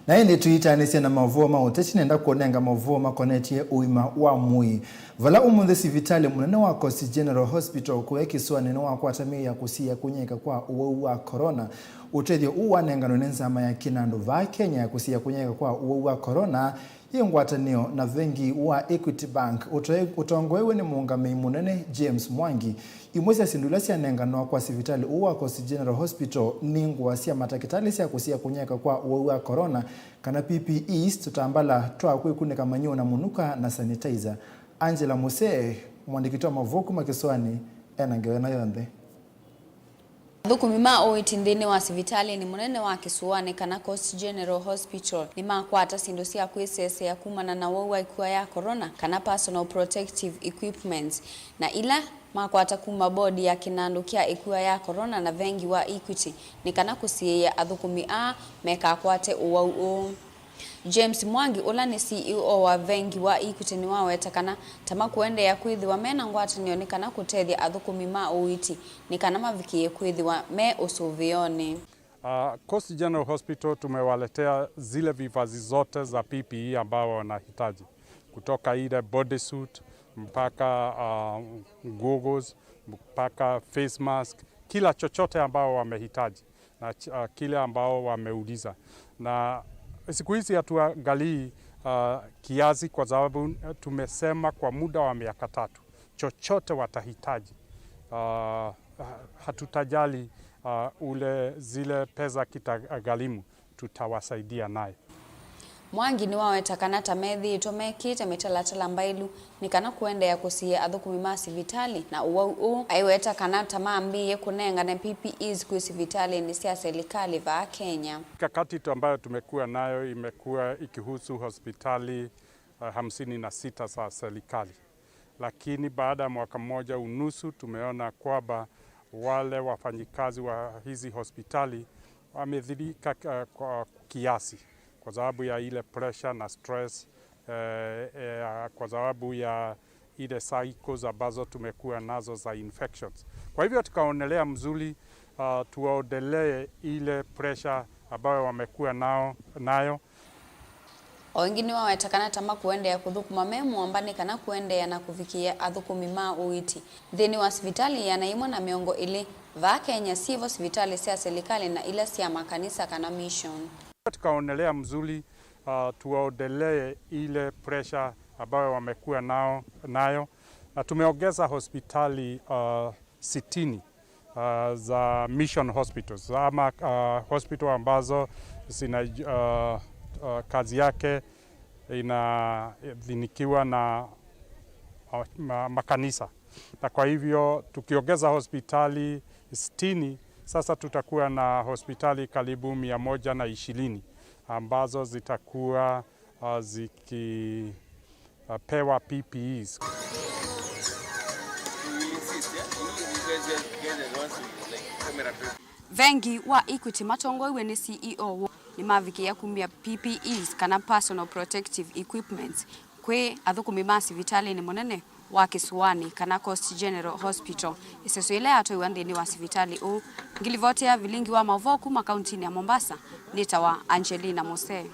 Na ĩndĩ tũitaanĩsye na maũvoo ma ũteti, nenda kũnenga maũvoo makonetye ũima wa mwĩĩ. Vala ũmũnthĩ sivitalĩ mũnene wa Coast General Hospital kũya kĩsũanĩ nĩwakwata mĩĩ ya kũsiĩĩa kũnyaĩĩka kwa ũwau wa corona. Ũtethyo ũũ wanenganwe nĩ nzama ya kĩnandũ vaa Kenya ya kũsiĩĩa kũnyaĩĩka kwa ũwau wa corona Ĩ ngwatanĩo na vengi wa Equity Bank ũtoe-, ũtongoew'e nĩ mũũngamĩi mũnene James Mwangi, imwe sya syĩndũ ila syanenganwa kwa sivitalĩ ũũ wa Coast General Hospital nĩ ngũa sya matakĩtalĩ sya kũsiĩĩa kũnyaĩĩka kwa ũwau wa corona, kana P P Es, tũtambala twa kwĩkunĩka manyũũ na mũnuka, na sanitizer. Angela Musee, mũandĩki wa mavuku ma Kĩsũanĩ, ena ngewa ĩno yonthe. Athũkũmi ma ũiiti nthĩnĩ wa sivitalĩnĩ mũnene wa Kĩsũanĩ, kana Coast General Hospital, nĩmakwata syĩndũ sya kwĩseseea kumana na ũwau wa ĩkua ya corona, kana personal protective equipments, na ila makwata kuma bodi ya kĩnandũ kya ĩkua ya corona na vengi wa Equity, nĩ kana kũsiĩĩa athũkũmi aa mekakwate ũwau ũũ. James Mwangi, ũla nĩ C E O wa vengi wa Equity, nĩwaweta kana tama kũendeea kwĩthĩwa me na ngwatanĩo nĩ kana kũtethya athũkũmi ma ũiiti nĩ kana mavikĩe kwĩthĩwa me ũsũvĩonĩ. Uh, Coast General Hospital tumewaletea zile vifaa zote za P P E ambao wanahitaji, kutoka ile body suit mpaka, uh, goggles, mpaka face mask, kila chochote ambao wamehitaji na ch-, uh, kile ambao wameuliza. Na siku hizi hatuangalii, uh, kiasi, kwa sababu, uh, tumesema kwa muda wa miaka tatu, chochote watahitaji, uh, hatutajali, uh, ule zile pesa kitagharimu, tutawasaidia naye. Mwangi nĩwaweta kana ta methĩĩtwe mekĩte mĩtalatala mbaĩlu nĩ kana kũendeea kũsiĩĩa athũkũmi ma sivitalĩ na ũwau ũũ, aiweta kana ta mambĩĩe kũnengane P P Es kwĩ sivitalĩnĩ sya selikalĩ vaa Kenya. Mikakati tu ambayo tumekuwa nayo imekuwa ikihusu hospitali, uh, hamsini na sita za serikali. Lakini baada ya mwaka mmoja unusu, tumeona kwamba wale wafanyikazi wa hizi hospitali wamedhirika, uh, kwa kiasi kwa sababu ya ile pressure na stress, eh, eh, kwa sababu ya ile cycles ambazo tumekuwa nazo za infections. Kwa hivyo tukaonelea mzuri, uh, tuwaondolee ile pressure ambayo wamekuwa nao, nayo. O ĩngĩ nĩwaweta kana ta makũendeea kũthũkũma me mũamba nĩ kana kũendeea na kũvikĩĩa athũkũmi ma ũiiti nthĩnĩ wa sivitalĩ ĩana ĩmwe na mĩongo ĩlĩ vaa Kenya, syĩvo sivitalĩ sya selikalĩ na ila sya makanisa kana mission. Tukaonelea mzuri, uh, tuwaondolee ile pressure ambayo wamekuwa nao, nayo, na tumeongeza hospitali, uh, sitini, uh, za mission hospitals ama, uh, hospital ambazo zina, uh, uh, kazi yake inadhinikiwa na, uh, ma-, makanisa. Na kwa hivyo tukiongeza hospitali sitini, sasa tutakuwa na hospitali karibu mia moja na ishirini ambazo zitakuwa, uh, ziki, uh, pewa P P Es. Vengi wa Equity matongoew'e nĩ C E O woo nĩmavikĩĩa kumya P P Es kana personal protective equipments kwĩ athũkũmi ma sivitalĩnĩ mũnene wa Kĩsũanĩ kana Coast General Hospital, ĩseso ĩla yatwaiwa nthĩnĩ wa sivitalĩ ũũ. Ngilivoti ya vilingi wa maũvoo kuma kauntinĩ ya Mombasa nĩtawa Angelina Mose.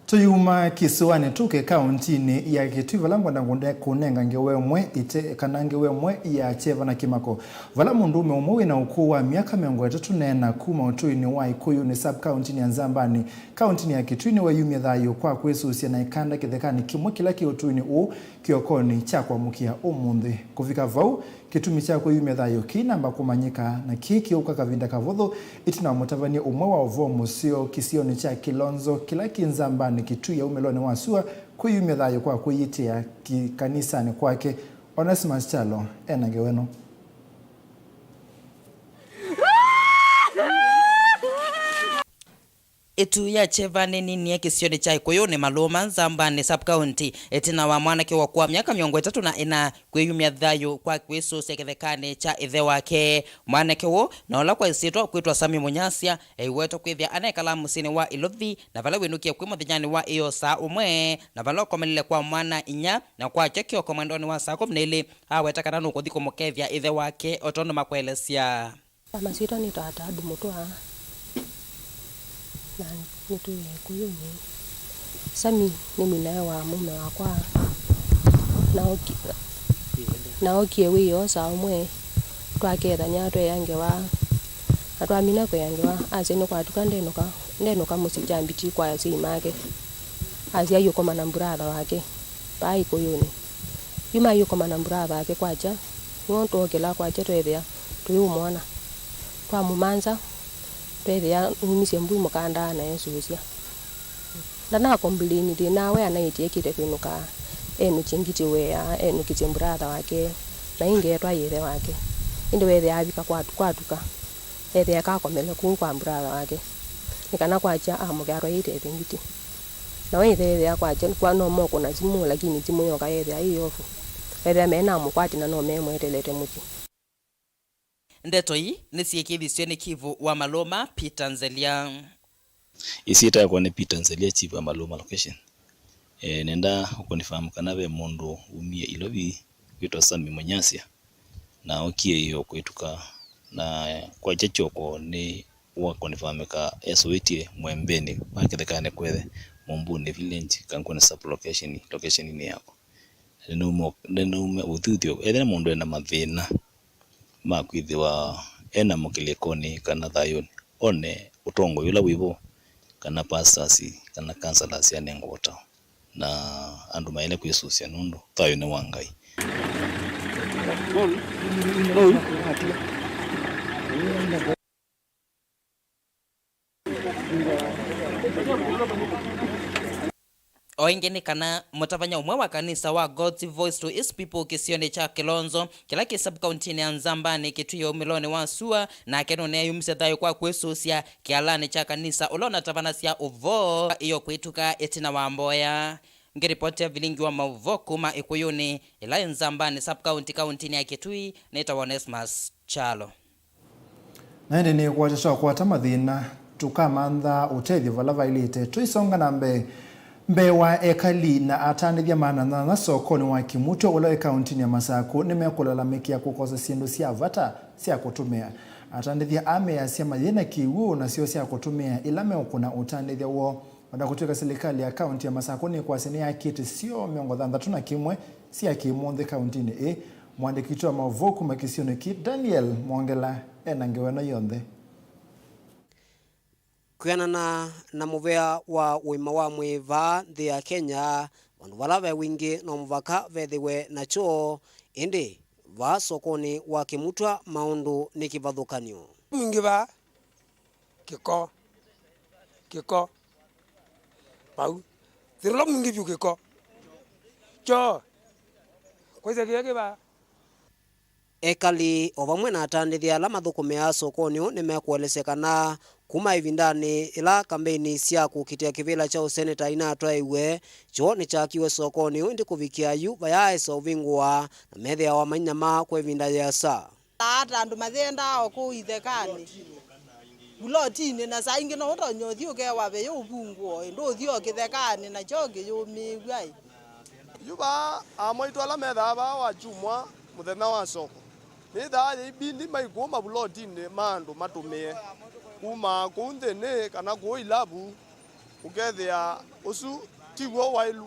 Tũyuma kĩsũanĩ tũke kauntinĩ ya Kitui, vala ngwenda ngũne-, kũnenga ngewa ĩmwe ĩte kana ngewa ĩmwe ya kyeva na kĩmako, vala mũndũũme ũmwe wĩ na ũkũũ wa myaka mĩongo ĩtatũ neena kuma ũtũinĩ wa Ĩkũyũnĩ sub-kauntinĩ ya Nzambani, kauntinĩ ya Kitui, nĩweyumya thayũ kwa kwĩsũsya na ĩkanda kĩthekanĩ kĩmwe kĩla kĩ ũtũinĩ ũũ kĩokonĩ kya kwamũkĩa ũmũnthĩ. Kũvika vau, kĩtumi kya kwĩyumya thayũ kĩinamba kũmanyĩka, na kĩĩ kĩũka kavinda kavũthũ ĩtina wa mũtavany'a ũmwe wa ũvoo mũseo kĩsionĩ kya Kilonzo kĩla kĩ Nzambani Kitui aumĩlonĩ wa sua kwĩyumya thayũ kwa kwĩyĩtĩa kĩ-, kanisanĩ kwake. Onesimus Kyalo ena ngewa ĩno. Ĩtu ya kyeva nĩninie kĩsionĩ kya Ĩkũyũnĩ Malũma, Nzambani sub-county, ĩtina wa mwanake wa ũkũũ wa myaka mĩongo ĩtatũ na ĩna kwĩyumya thayũ kwa kwĩsũsya kĩthekanĩ kya ĩthe wake. Mwanake ũũ, na ũla kwa ĩsyĩtwa ũkwĩtwa Sami Mũnyasya, eiwetwa kwĩthĩa anekala mũsyĩnĩ wa Ĩlothi, na vala wĩnũkie kwĩ mũthenyanĩ wa ĩyoo saa ũmwe, na vala ũkomelile kwa mwana inya, na kwakya kĩoko mwendonĩ wa saa kũmi na ilĩ, aweta kana nũkũthi kũmũkethya ĩthe wake, o tondũ makũelesya. Kwa masyĩtwa nĩtawa Taabu Mũtwa, na nĩtwĩe Ĩkũyũnĩ. Sami nĩ mwĩnae wa mũũme wakwa, na oki-, na okie wĩoo saa ũmwe, twakethany'a tweea ngewa, na twamina kũea ngewa, asya nĩkwatuka ndenũka, ndenũka mũsyĩ kya mbiti kwa asyai make. Asya ayũkoma na mburatha wake vaa ĩkũyũnĩ. Yu mayũkoma na mburatha wake kwakya, nĩw'o twokĩla kwakya tweethĩa tũyũmwona. Twamũmanza, tweethĩa numisye mbui mũkandaa na esũsya. Ndanakomplaini thĩna we anaĩtye ekĩte kwĩnũka, enũkye ngitĩ wea, enũkĩtye mburatha wake, na ĩngĩ etwa yĩthe wake. Ĩndĩ weethĩa avika kwatu-, kwatuka, ethĩa kakomele kũu kwa mburatha wake, nĩ kana kwakya amũkĩa atwaĩte ĩthe ngitĩ. Na weethĩa ethĩa kwakya kwa no mokũna simũ, lakini simũ yoka yethĩa ĩ ofu. Weethĩa menamũkwati na no memwetelete mũsyĩ. Ndeto ii nĩsyĩkĩthisye nĩ Kivu wa Malũma, Peter Nzelia. Ĩsyĩtwa yakwa nĩ Peter Nzelia, Chief wa Malũma location. E, nenda ũkonifirm kana ve mũndũ umie Ilovi wĩtwa Sami Mũnyasya, na okie ĩyo kwĩtuka, na kwakya kyoko nĩ wakonifamĩka esũĩtye Mwembeni wa kĩthekanĩ kwethe Mũmbunĩ village, Kanguni sub location, location-inĩ yakwa. Nĩnaume, nĩnaume ũthuthyo, ethĩwa mũndũ ena mathĩna ma kwĩthĩwa ena mũkĩlĩkonĩ kana thayũnĩ, one ũtongoi ũla wĩvo, kana pastors, kana counselors anengwa ũtao, na andũ maĩle kwĩsũsya nũndũ thayũ nĩ wa Ngai. O ĩngĩ nĩ kana mũtavany'a ũmwe wa kanisa wa God's Voice to His People kĩsionĩ kya Kĩlonzo, kĩla kĩ sub-county-inĩ ya Nzambani, Kĩtui, ũmĩlonĩ wa sua, nake nũneeyumisye thayũ kwa kwĩsũsya kĩalanĩ kya kanisa ũla ũnatavanasya ũvoo ĩyo kwĩtuka ĩtina wa mboya. Ngĩripotĩa vilingi wa maũvoo kuma Ĩkũyũnĩ, ĩla ĩ Nzambani sub-county, kauntinĩ ya Kĩtui, nĩtawa Onesmus Kyalo. Na ĩndĩ nĩ kwata twakwata mathĩna, tũkamantha ũtethyo vala vaĩlĩte. Tũisonga na mbee, mbee wa ekali na atandĩthya maana nyanya sokonĩ wa Kĩmutwa ũla wĩ kauntinĩ ya Masakũ nĩmekũlalamĩkĩa kũkosa syĩndũ sya vata sya kũtũmĩa. Atandĩthya aa measya mayĩ na kĩw'ũ nasyo sya kũtũmĩa ĩla meũkũna ũtandĩthya woo. O na kũtw'ĩka silikalĩ ya kaunti ya Masakũ nĩkwasya nĩyakĩte syoo mĩongo thanthatũ na kĩmwe sya kĩmũnthĩ kauntinĩ ĩĩ, mũandĩki witũ wa maũvoo kuma kĩsionĩ kĩĩ, Daniel Mwongela, e na ngewa ĩno yonthe. Kwĩanana na mũvea wa ũima wa mwĩĩ vaa nthĩ ya Kenya, vandũ vala ve wingĩ no mũvaka vethĩwe na kyoo, ĩndĩ vaa sokonĩ wa Kĩmutwa maũndũ nĩ kĩvathũkany'o. Wingĩ vaa kĩko, kĩko, vau. Thĩna ũla mwingĩ vyũ kĩko. Kyoo. Kwaisya kĩya kĩva? Ekali o vamwe na atandĩthya ala mathũkũmĩaa sokonĩ ũũ nĩmekũelesya kana kuma ĩvindanĩ ĩla kambeini sya kũkitĩa kĩvĩla kya ũseneta inatwaĩwe, kyoo nĩkyakiwe sokonĩ ũũ, ĩndĩ kũvikĩa yu vayaaĩsa ũvingũa na methĩawa mainyamaa kwa ĩvinda yĩasa. Ata andũ mayendaa o kũu ithekanĩ, vulotinĩ, na saa ingĩ no ũtonye ũthi ũkewa veyo ũvungũo, ĩ, ndũthi o kĩthekanĩ, nakyo kĩyũmĩĩw'a, ĩ. Yu vaa, aa maitũ ala methaa vaa wa kyumwa, mũthenya wa soko, nĩthaa yĩibindi maikũũ mavulotinĩ ma andũ matũmĩe kuma kũu nthĩnĩ kana kũu ilavu, ũkethĩa ũsu tiw'o waĩlu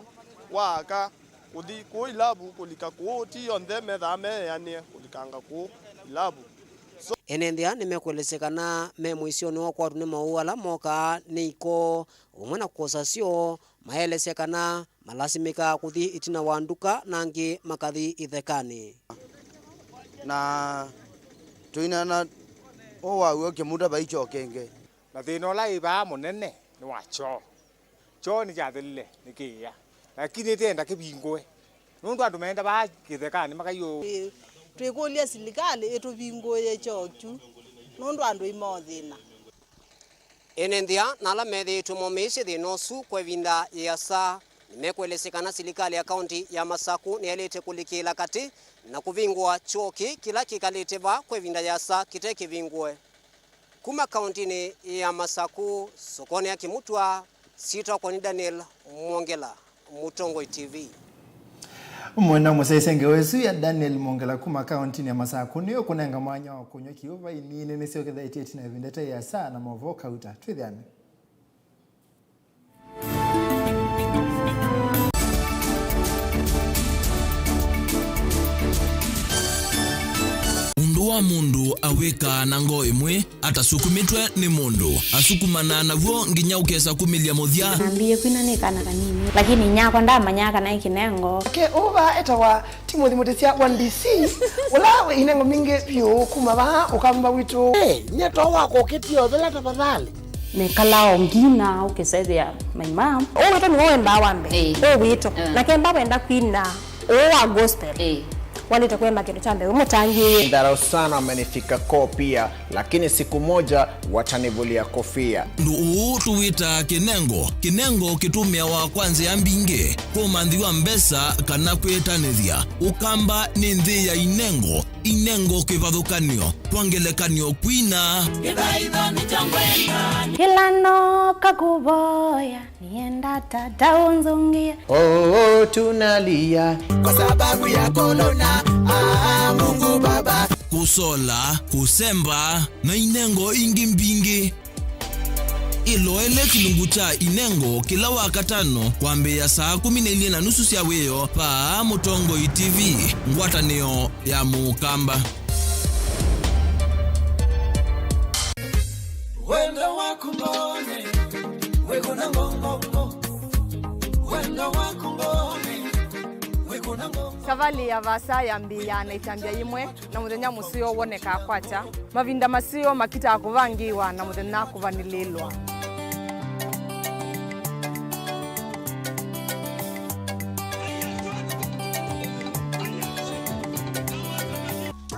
wa aka. Kũthi kũũ ilavu kũlika kũũ, ti onthe methaa meeanĩe kũlikanga kũũ ilavu. So, ene nthĩ aa nĩmekũelesya kana me mũisyonĩ wa kwatwa nĩ maũũ ala mokaa nĩ iko vamwe na kũkosa syoo. Maelesya kana malasimĩkaa kũthi ĩtina wa nduka na angĩ makathi ithekanĩ. Na tũinana ũwaw'o Kĩmutwa vai kyoo kĩngĩ. Na thĩna ũla wĩ vaa mũnene nĩ wa kyoo. Kyoo nĩkyathelile nĩ kĩĩa, lakini nĩtwenda kĩvingũe, nũndũ andũ meenda vaa kĩthekanĩ makaiũ. Ĩ, twĩkũlya silikalĩ ĩtũvingũĩe kyoo kyu, nũndũ andũ ĩmaothĩna. Ene nthĩ aa na ala methĩĩtwe momĩĩsye thĩna ũsu kwa ĩvinda yĩasa, nĩmekũelesya kana silikalĩ ya kaunti ya Masakũ nĩyaĩlĩte kũlikĩĩla katĩ na kũvingũa kyoo kĩĩ kĩla kĩkalĩte vaa kwa ĩvinda yĩasa kĩte kĩvingũe. Kuma kauntinĩ ya Masakũ, sokonĩ ya Kĩmutwa, syĩtwa yakwa nĩ Daniel Mwongela, Mũtongoi T V. Mwenda mũsyaĩĩsya ngewa ĩsu ya Daniel Mwongela kuma kauntinĩ ya Masakũ nĩyo kũnenga mwanya wa kũnyw'a kĩw'ũ vai nini nĩsyokethetye ĩtina ya ĩvinda ĩte yĩasa na maũvoo kauta. Twĩthĩane. Ũndũ wa Mũndũ awĩkaa na ngoo ĩmwe atasukumĩtwe nĩ mũndũ, asukumanaa naw'o nginya ũkesa kumĩlya mũthya. Nambie kwina nĩ kana kanini, lakini nyakwa ndamanyaa kana ĩ kĩnengo. Ke ũva etawa Timothy Mũtĩsya wa D C, ũla wĩ inengo mbingĩ vyũ kuma vaa ũkamba witũ. Hey, nyie to wakũkĩtie ũthela tafadhali. Nĩkalaa o ngina ũkĩsethĩa my mom. Ũũ witũ nĩwe wendaa wa mbee. Ĩĩ. Ũũ witũ. Mm. Na kemba wenda kwina ũũ wa gospel. Ĩĩ. Walĩte kũemba kĩndũ kya mbee, wĩ mũtangĩĩe. Nidharau sana wamenifika koo pia, lakini siku moja watanivulia kofia. Ũndũ ũũ tũwĩtaa kĩnengo. Kĩnengo kĩtũmĩawa kwa nzĩa mbingĩ, kũmanthiwa mbesa kana kwĩtanĩthya. Ũkamba nĩ nthĩ ya inengo, inengo kĩvathũkanyo, kwa ngelekany'o kwina. Kĩla nooka kũvoya, nienda tata ũnzũngĩe. Oh, tunalia kwa sababu ya corona. Ah, Mungu Baba. Kũsola, kũsemba, na inengo ingĩ mbingĩ. Ĩloele kĩlungu kya inengo kĩla Wakatano kwambĩĩa saa kũmi na ilĩ na nusu sya wĩoo vaa Mũtongoi T V, ngwatanĩo ya Mũkamba. Wendo waku mbone, wĩkũna ngongongo. Wendo waku mbone, wĩkũna ngongo. Savalĩ ya vaasa yambĩĩaa na ĩtambya yĩmwe, na mũthenya mũseo wonekaa kwakya. Mavinda maseo makitaa kũvangĩĩwa na mũthenya kũvanĩlĩĩlwa.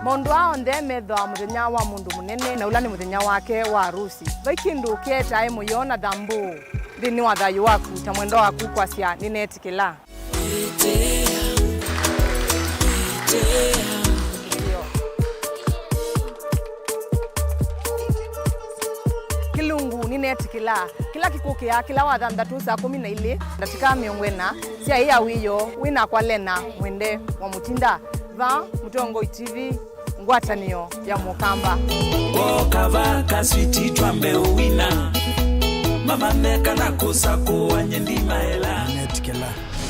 Maũndũ aa onthe methĩawa mũthenya wa mũndũ mũnene, na ũla nĩ mũthenya wake wa arusi. Vai kĩndũ kĩetae mũyo na thambũũ nthĩnĩ wa thayũ waku, ta mwendwa waku kwasya, "Nĩneetĩkĩla." Kĩlungu nĩneetĩkĩla, kĩla kĩkũkĩa kĩla wa thanthatũ saa kũmi na ilĩ ndatĩka mĩongo ĩna sya ĩya wĩoo, wĩ nakwa Lena Mwende wa Mũtinda, vaa Mũtongoi T V, ngwatanĩo ya Mũkamba. Woka vaa kaswiti twambe ũwina, mama meka na kũsa kũwanye ndimaela. Nĩneetĩkĩla.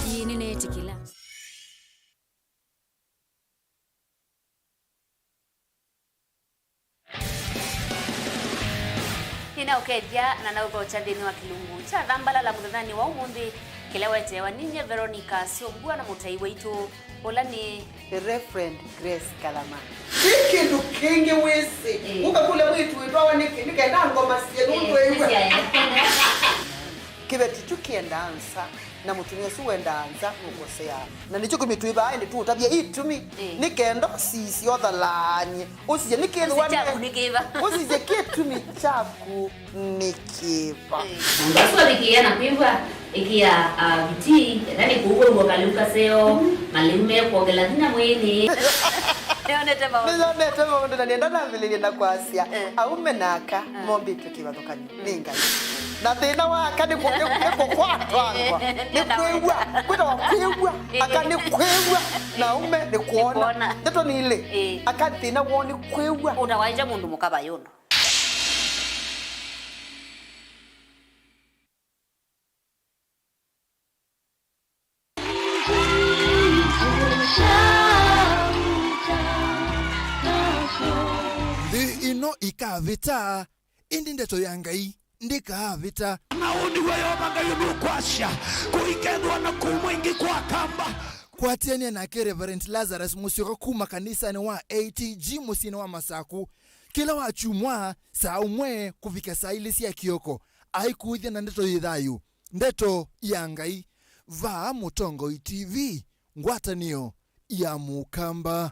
Ĩĩ, nĩneetĩkĩla. Nĩnaũkethya na naũthokya nthĩnĩ wa kĩlungu kya Thambalala mũthenyanĩ wa ũmũnthĩ, kĩla weteewa ninyie Veronica Syombua na mũtai waitũ, ũla nĩ The Reverend Grace Kathama. Ti kĩndũ kĩngĩ wĩsĩ. Ĩĩ. Ũkakũlya mwĩĩtu wĩtwawa nĩkĩ? Nĩ kenda ngoma syĩ nũndũ ĩw'a. Kĩveti kyu kĩendaa nza, na mũtumĩa ũsu wendaa nza nũkoseaa. Na nĩkyo kĩtumi twĩ vaa ĩndĩ tũũtavya itumi. Ĩĩ. Nĩ kenda ũsisye ũthalaany'e. Ũsisye nĩ kĩthwa. Ũsisye kyaku nĩ kĩva? Ũsisye kĩtumi kyaku nĩ kĩva? Ĩĩ. Ũsu avikĩĩa na kwĩw'a, ĩkĩa, ah, vitii, enda nĩ kũu wĩw'a kalĩu kaseo, malĩu mekwongela vinya mwĩĩnĩ. Nĩyonete maũndũ. Nĩyonete maũndũ, na nĩenda nambĩlĩlye na kwasya, eh, aume na aka, eh, mombĩtwe kĩvathũkany'o nĩ Ngai. Na thĩna wa aka nĩ kũ-, nĩ, nĩ kũkwatwangwa. Nĩ kwĩw'a. Kwĩtawa kwĩw'a. Aka nĩ kwĩw'a. Na aume nĩ kwona. Nĩ kwona. Ndeto nĩ ilĩ. Ĩĩ. Aka thĩna woo nĩ kwĩw'a. Ũtawaĩte mũndũ mũka vayũndũ. Nthĩ ĩno ĩkavĩta, ĩndĩ ndeto ya Ngai ndĩkaavĩta. Na ũũ nĩw'o Yeova Ngai ũnũkwasya, kũikethĩwa na kũu mwingĩ kwa Akamba. Kwatĩanĩa nake Reverend Lazarus Mũsyoka kuma kanisanĩ wa A T G mũsyĩnĩ wa Masaku, kĩla wa kyumwa saa ũmwe kũvika saa ilĩ sya kĩoko, aikũĩthya na ndeto yĩ thayũ, ndeto ya Ngai, vaa Mũtongoi T V, ngwatanĩo ya Mũkamba.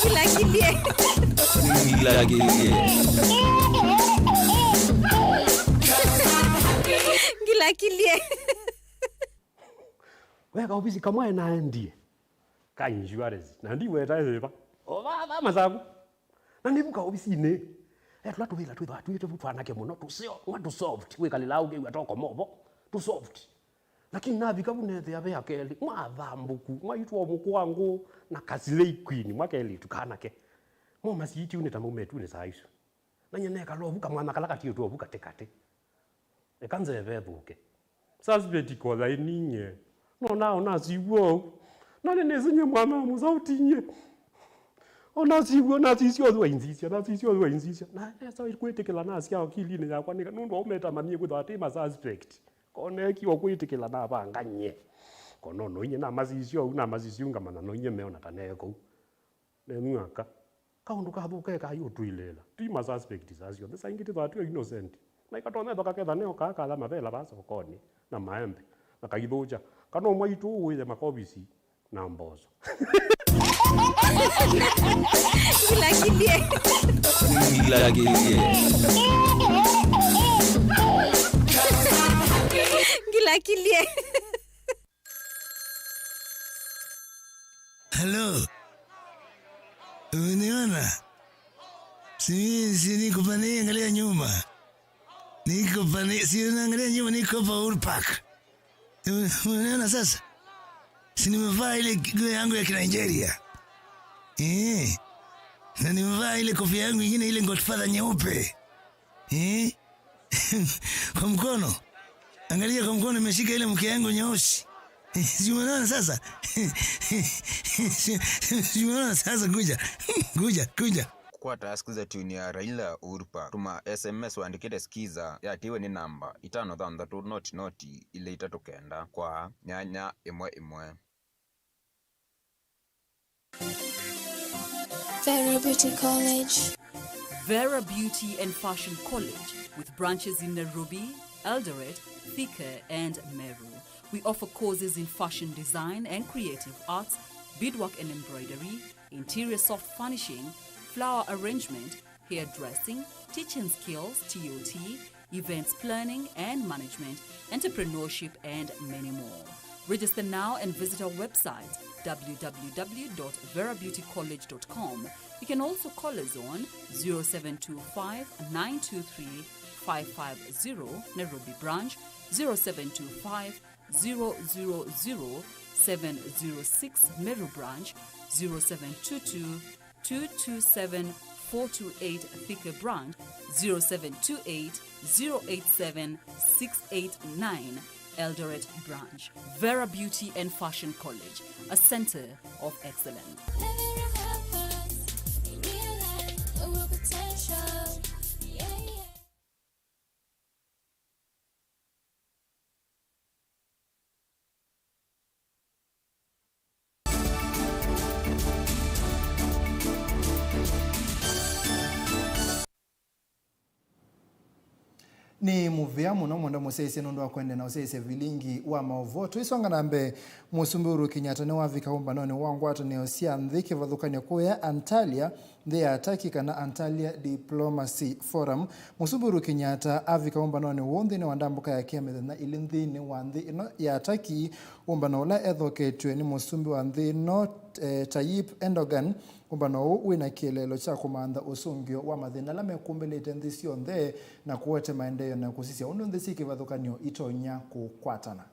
Ngilakilie. Ngilakilie. Ngilakilie. Weka ovisi kamwe naendie ka insurance, na ndiweta ĩva. O vaa, vaa Masaku. Na nĩvuka ovisinĩ. E tũla tũvĩla twĩthwa twĩte vu twanake mũno, tũseo, mwa tũ soft, wĩkalĩlaa ũkĩw'a toko movo, tũ soft. Lakini navika vu neethĩa ve akelĩ, mwa athambũku, mwaitwa mũkũangũ na kasilei kwini, mwa kelĩtu kanake. Mo masiitiu nĩ ta maumetunĩ saa isu. Na nyie nekala ovu kamwana kala katiĩtwe ovu katĩ katĩ. Eka nzeve ĩthũke. Suspect kotha ĩninye. No na ona siw'o ũu. Na nĩ nĩsinye mwana mũsautinye. Ona siw'o, na sisyo ũthwa inzisya, na sisyo ũthwa inzisya. Na nesa kwĩtĩkĩla nasya akilinĩ yakwa nĩka, nũndũ aumeta manie kwĩthwa atĩ ma suspect. Konekiwa kwĩtĩkĩla navangany'e. Kono noinye namasisyo ũu, namasisyo ngamanya noinye meona ta neeko ũu. Nenyu aka. Kaũndũ kathũka eka ayũtwĩlĩĩla. Twi ma suspect saa syonthe. Saa ingĩ tĩthwa twĩ innocent. Na ikatonya ethwa kaketha neo kaa katha mavela vaa sokonĩ na maembe. Na kaithũkya. Kana ũmwe aitũ wĩthe makovisi na mboso. Ngilakilie. Ngilakilie. Ngilakilie. Halo. Umeniona? Si, si niko pale, angalia nyuma. Niko pale, si unaangalia nyuma, niko hapa Uhuru Park. Ume-, umeniona sasa? Si nimevaa ile nguo yangu ya Kinigeria. Eh. Na nimevaa ile kofia yangu ingine, ile Godfather nyeupe. Eh? Kwa mkono. Angalia kwa mkono, imeshika ile mke yangu nyeusi. Si umeona sasa? Si umeona sasa? Kuja. Kuja, kuja. Kũkwata skiza tune ya Raila Uhuru Park, tũma S M S wandĩkĩte skiza yatiwe nĩ namba itano thanthatũ noti noti ilĩ itatũ kenda kwa nyanya ĩmwe ĩmwe. Vera Beauty College. Vera Beauty and Fashion College, with branches in Nairobi, Eldoret, Thika, and Meru. We offer courses in fashion design and creative arts, beadwork and embroidery, interior soft furnishing, flower arrangement, hairdressing, teaching skills, T O T, events planning and management, entrepreneurship, and many more. Register now and visit our website, w w w dot vera beauty college dot com. You can also call us on zero seven two five, nine two three, five five zero, Nairobi branch, zero seven two five, zero zero zero, seven zero six, Meru branch, zero seven two two, two two seven, four two eight, Thika branch, zero seven two eight, zero eight seven, six eight nine, Eldoret branch. Vera Beauty and Fashion College, a center of excellence. Nĩ mũvea mũno mwenda mũsyaĩĩsya nũndũ wa kũendeea na ũsyaĩĩsya vilingi wa maũvoo. Tũisonga na mbee, Mũsumbĩ Uhuru Kenyatta nĩwavika ũmbanonĩ wa ngwatanĩo sya nthĩ kĩvathũkany'o kũya Antalya, nthĩ ya Turkey, kana Antalya Diplomacy Forum. Mũsumbĩ Uhuru Kenyatta avika ũmbanonĩ ũũ nthĩnĩ wa ndambũka yake ya mĩthenya ilĩ nthĩnĩ wa nthĩ ĩno ya Turkey, ũmbano ũla ethoketw'e nĩ mũsumbĩ wa nthĩ ĩno, eh, Tayyip Erdogan. Ũmbano ũũ wĩ na kĩeleelo kya kũmantha ũsũngĩo wa mathĩna ala mekũmbĩlĩte nthĩ syonthe na kũete maendeeo na kũsisya ũndũ nthĩ syĩ kĩvathũkany'o itonya kũkwatana.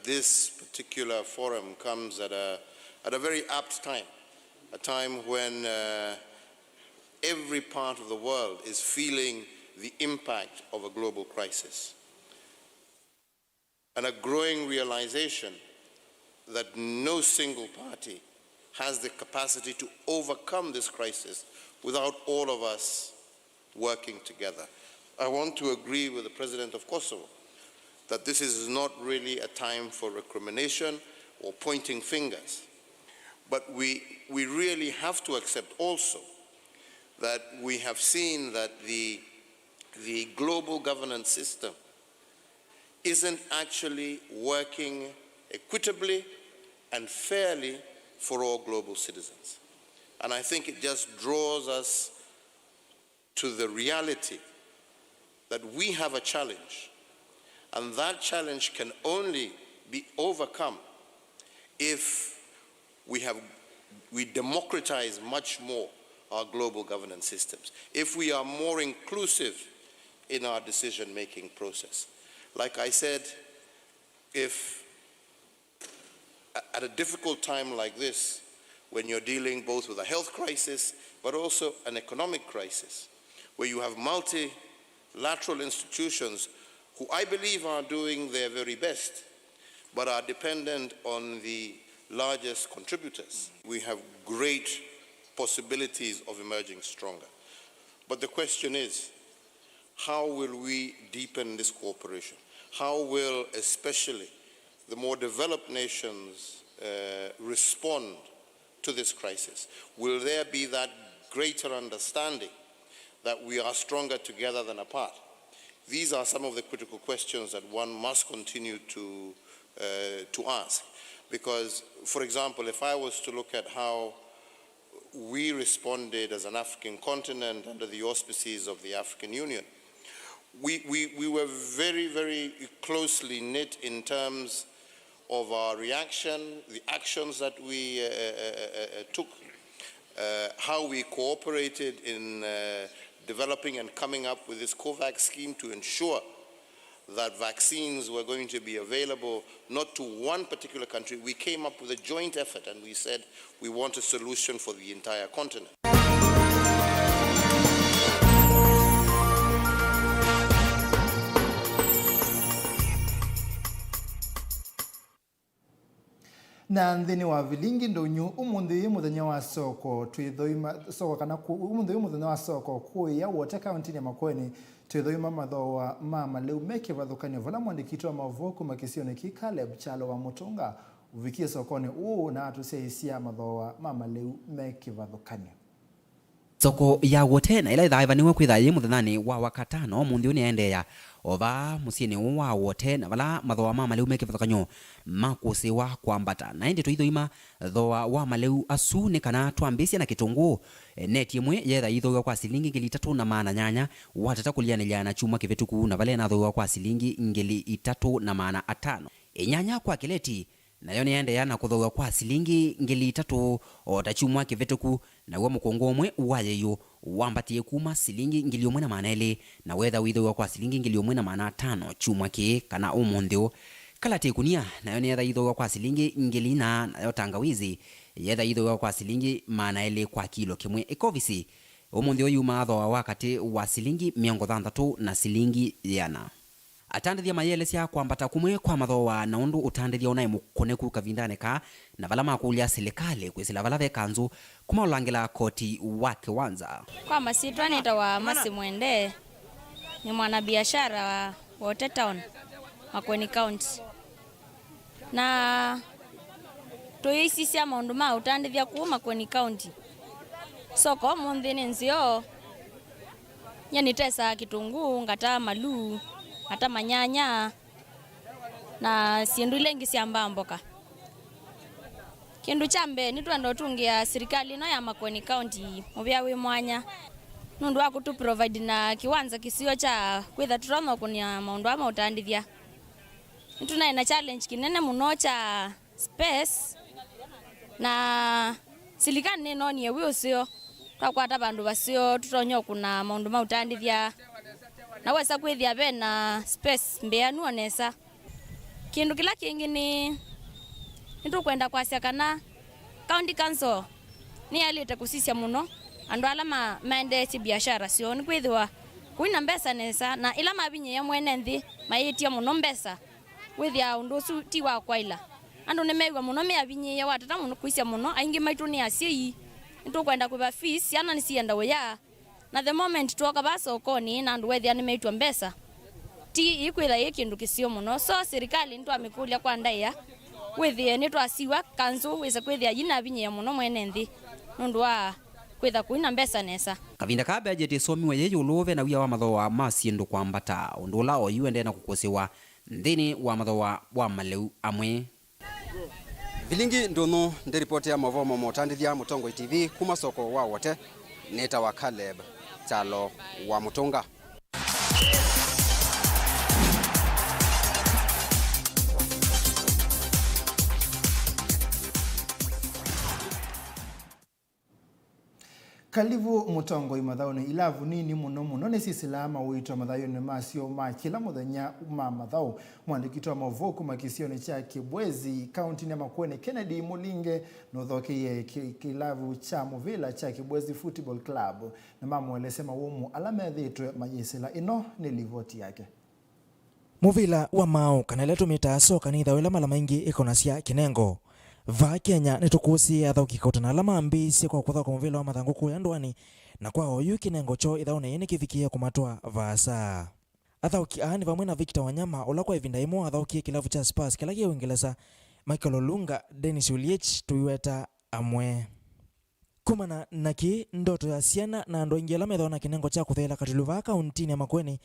This particular forum comes at a, at a very apt time, a time when, uh, every part of the world is feeling the impact of a global crisis and a growing realization that no single party has the capacity to overcome this crisis without all of us working together. I want to agree with the President of Kosovo that this is not really a time for recrimination or pointing fingers. But we, we really have to accept also that we have seen that the, the global governance system isn't actually working equitably and fairly for all global citizens. And I think it just draws us to the reality that we have a challenge, and that challenge can only be overcome if we have, we democratize much more our global governance systems, if we are more inclusive in our decision-making process. Like I said, if a-, at a difficult time like this, when you're dealing both with a health crisis, but also an economic crisis, where you have multilateral institutions who I believe are doing their very best, but are dependent on the largest contributors. We have great possibilities of emerging stronger. But the question is, how will we deepen this cooperation? How will especially the more developed nations uh, respond to this crisis? Will there be that greater understanding that we are stronger together than apart? These are some of the critical questions that one must continue to, uh, to ask. Because, for example, if I was to look at how we responded as an African continent under the auspices of the African Union, we, we, we were very, very closely knit in terms of our reaction, the actions that we uh, uh, uh, uh, took, uh, how we cooperated in uh, developing and coming up with this COVAX scheme to ensure that vaccines were going to be available not to one particular country. We came up with a joint effort and we said we want a solution for the entire continent. Na nthĩnĩ wa vilingi ndũnyũ, ũmũnthĩ ũyũ mũthenya wa soko, twĩthoima, soko kana kũ-, ũmũnthĩ ũyũ mũthenya wa soko, kũĩa Wote kauntinĩ ya Makueni, twĩthoima mathooa ma malĩu me kĩvathũkanyo, vala mwandĩki witũ wa maũvoo kuma kĩsionĩ kĩĩ Caleb Kyalo wa Mũtũnga ũvikie sokonĩ ũũ na atũsyaĩĩsya mathooa ma malĩu me kĩvathũkanyo. Soko ya Wote na ĩla ĩthaaĩvanĩw'e kwĩtha yĩ mũthenyanĩ wa Wakatano ũmũnthĩ ũũ nĩyaendeea o vaa mũsyĩnĩ ũũ wa Wote, na vala mathooa ma malĩu me kĩvathũkanyo makũsĩĩwa kwambata. Na ĩndĩ tũithoima thooa wa malĩu asu nĩ kana twambĩĩsye na kĩtũngũũ. Neti ĩmwe yeetha ĩithooaw'a kwa silingi ngili itatũ na maana nyanya, watata kũlianĩlya na kyumwa kĩvĩtũku, na vala ĩnathooaw'a kwa silingi ngili itatũ na maana atano. Ĩnyanya kwa kĩleti, nayo nĩyaendeea na kũthooaw'a kwa silingi ngili itatũ o ta kyumwa kĩvĩtũku, naw'o mũkũngũ ũmwe wa yĩyũ wambatie kuma silingi ngili ĩmwe na maana elĩ, na weetha ũithooaw'a kwa silingi ngili ĩmwe na maana atano kyumwa kĩĩ kana ũmũnthĩ ũũ. Kalati ĩkunia, nayo nĩyeetha ĩithooaw'a kwa silingi ngili ina, nayo tangawizi yeetha ĩithooaw'a kwa silingi maana elĩ kwa kilo kĩmwe. Ĩkovisi ũmũnthĩ ũũ yumaa thooa wa katĩ wa silingi mĩongo thanthatũ na silingi yĩana. Atandĩthya mayĩelesya kwambata kũmwe kwa mathooa na ũndũ ũtandĩthya ũnaĩ mũkũnĩku kavindanĩ kaa, na vala makũlya silikalĩ kwĩsĩla vala ve kanzũ kũmaũlangĩla koti wa kĩwanza. Kwa masyĩtwa nĩtawa Mercy Mwende, nĩ mwanabiashara wa Wote Town, Makueni County. Na tũyĩsisya maũndũ ma ũtandĩthya kũu Makueni County. Soko ũmũnthĩ nĩ nzeo. Nyie nĩtesaa kĩtũngũũ, ngataa maluu, ngataa manyanya, na syĩndũ ila ingĩ sya mbaa mboka. Kĩndũ kya mbee, nĩtwenda ũtũngĩa silikalĩ ĩno ya Makueni County mũvea wĩ mwanya nũndũ wa kũtũ provide na kĩwanza kĩseo kya kwĩtha tũtonya ũkũnĩa maũndũ aa ma ũtandĩthya. Nĩtũnaĩ na challenge kĩnene mũno kya space, na silikalĩ nĩnonie wĩ ũseo, twakwata vandũ vaseo tũtonya ũkũna maũndũ ma ũtandĩthya, na wesa kwĩthĩa ve na space mbĩanu o nesa. Kĩndũ kĩla kĩngĩ nĩ, nĩtũkwenda kwasya kana County Council nĩyaĩlĩte kũsisya mũno andũ ala ma-, maendeesye biashara syoo, nĩkwĩthĩwa kũina mbesa nesa, na ĩla mavinyĩĩa mwene nthĩ mayĩtya mũno mbesa, wĩthĩaa ũndũ ũsu ti wa kwaĩla. Andũ nĩmew'a mũno me avinyĩĩe, watata mũno kũisya mũno, aingĩ maitũ nĩ asyai, nĩtũkwenda kũĩva fees, syana nĩsienda ũya, na the moment twooka vaa sokonĩ na andũ wethĩa nĩmeĩtw'a mbesa, ti ĩkwĩtha yĩ kĩndũ kĩseo mũno. So silikalĩ nĩtwamĩkũlya kwa ndaĩa, wĩthĩe nĩtwasiw'a kanzũ wĩse kwĩthĩa yĩnavinyĩĩa mũno mwene nthĩ nũndũ wa kwĩtha kũina mbesa nesa. Kavinda kaa budget ĩsomiwe yĩ ĩũlũ, ve na wia wa mathooa ma syĩndũ kwambata, ũndũ ũla oyu ũendee na kũkũsĩwa nthĩnĩ wa mathooa wa malĩu amwe. Vilingi ndũnyũ, ndĩ ripoti ya maũvoo ma ũtandĩthya Mũtongoi T V kuma soko wa Wote, nĩtawa Caleb Kyalo wa Mũtũnga. Kalivu Mũtongoi mathaũnĩ. Ilavu nini mũno mũno nĩsisĩlaa mawĩtwa mathayũnĩ masyo ma kĩla mũthenya ma mathaũ. Mwandĩki witũ wa maũvoo kuma kĩsionĩ kya Kibwezi, kauntinĩ ya Makueni, Kennedy Mũlinge, nũthokeie kĩ-, kĩlavu kya mũvĩla kya Kibwezi Football Club na mamũelesya mawũmũ ala methĩĩtwe mayĩsĩla. Ĩno nĩ livoti yake. Mũvĩla wa maaũ, kana ĩla tũmĩtaa soka, nĩ ĩthaũ ĩla mala maingĩ ĩkonasya kĩnengo. Vaa Kenya, nĩtũkũsĩĩe athauki kauta na ala mambĩĩsye kwa kũthaũka mũvĩla wa mathangũ kũya ndũanĩ, na kwa oyu kĩnengo kyoo ĩthaũnĩ yĩĩ nĩkĩvikĩĩe kũmatwaa vaasa. Athauki aa nĩ vamwe na Victor Wanyama, ũla kwa ĩvinda yĩmwe wathaũkie kĩlavu kya Spurs kĩla kĩ Ũingelesa, Michael Olunga, Dennis Uliech, tũiweta amwe. Kumana na kĩĩ, ndoto ya syana na andũ aingĩ ala methĩawa na kĩnengo kya kũtheela katulũ vaa kauntinĩ ya Makueni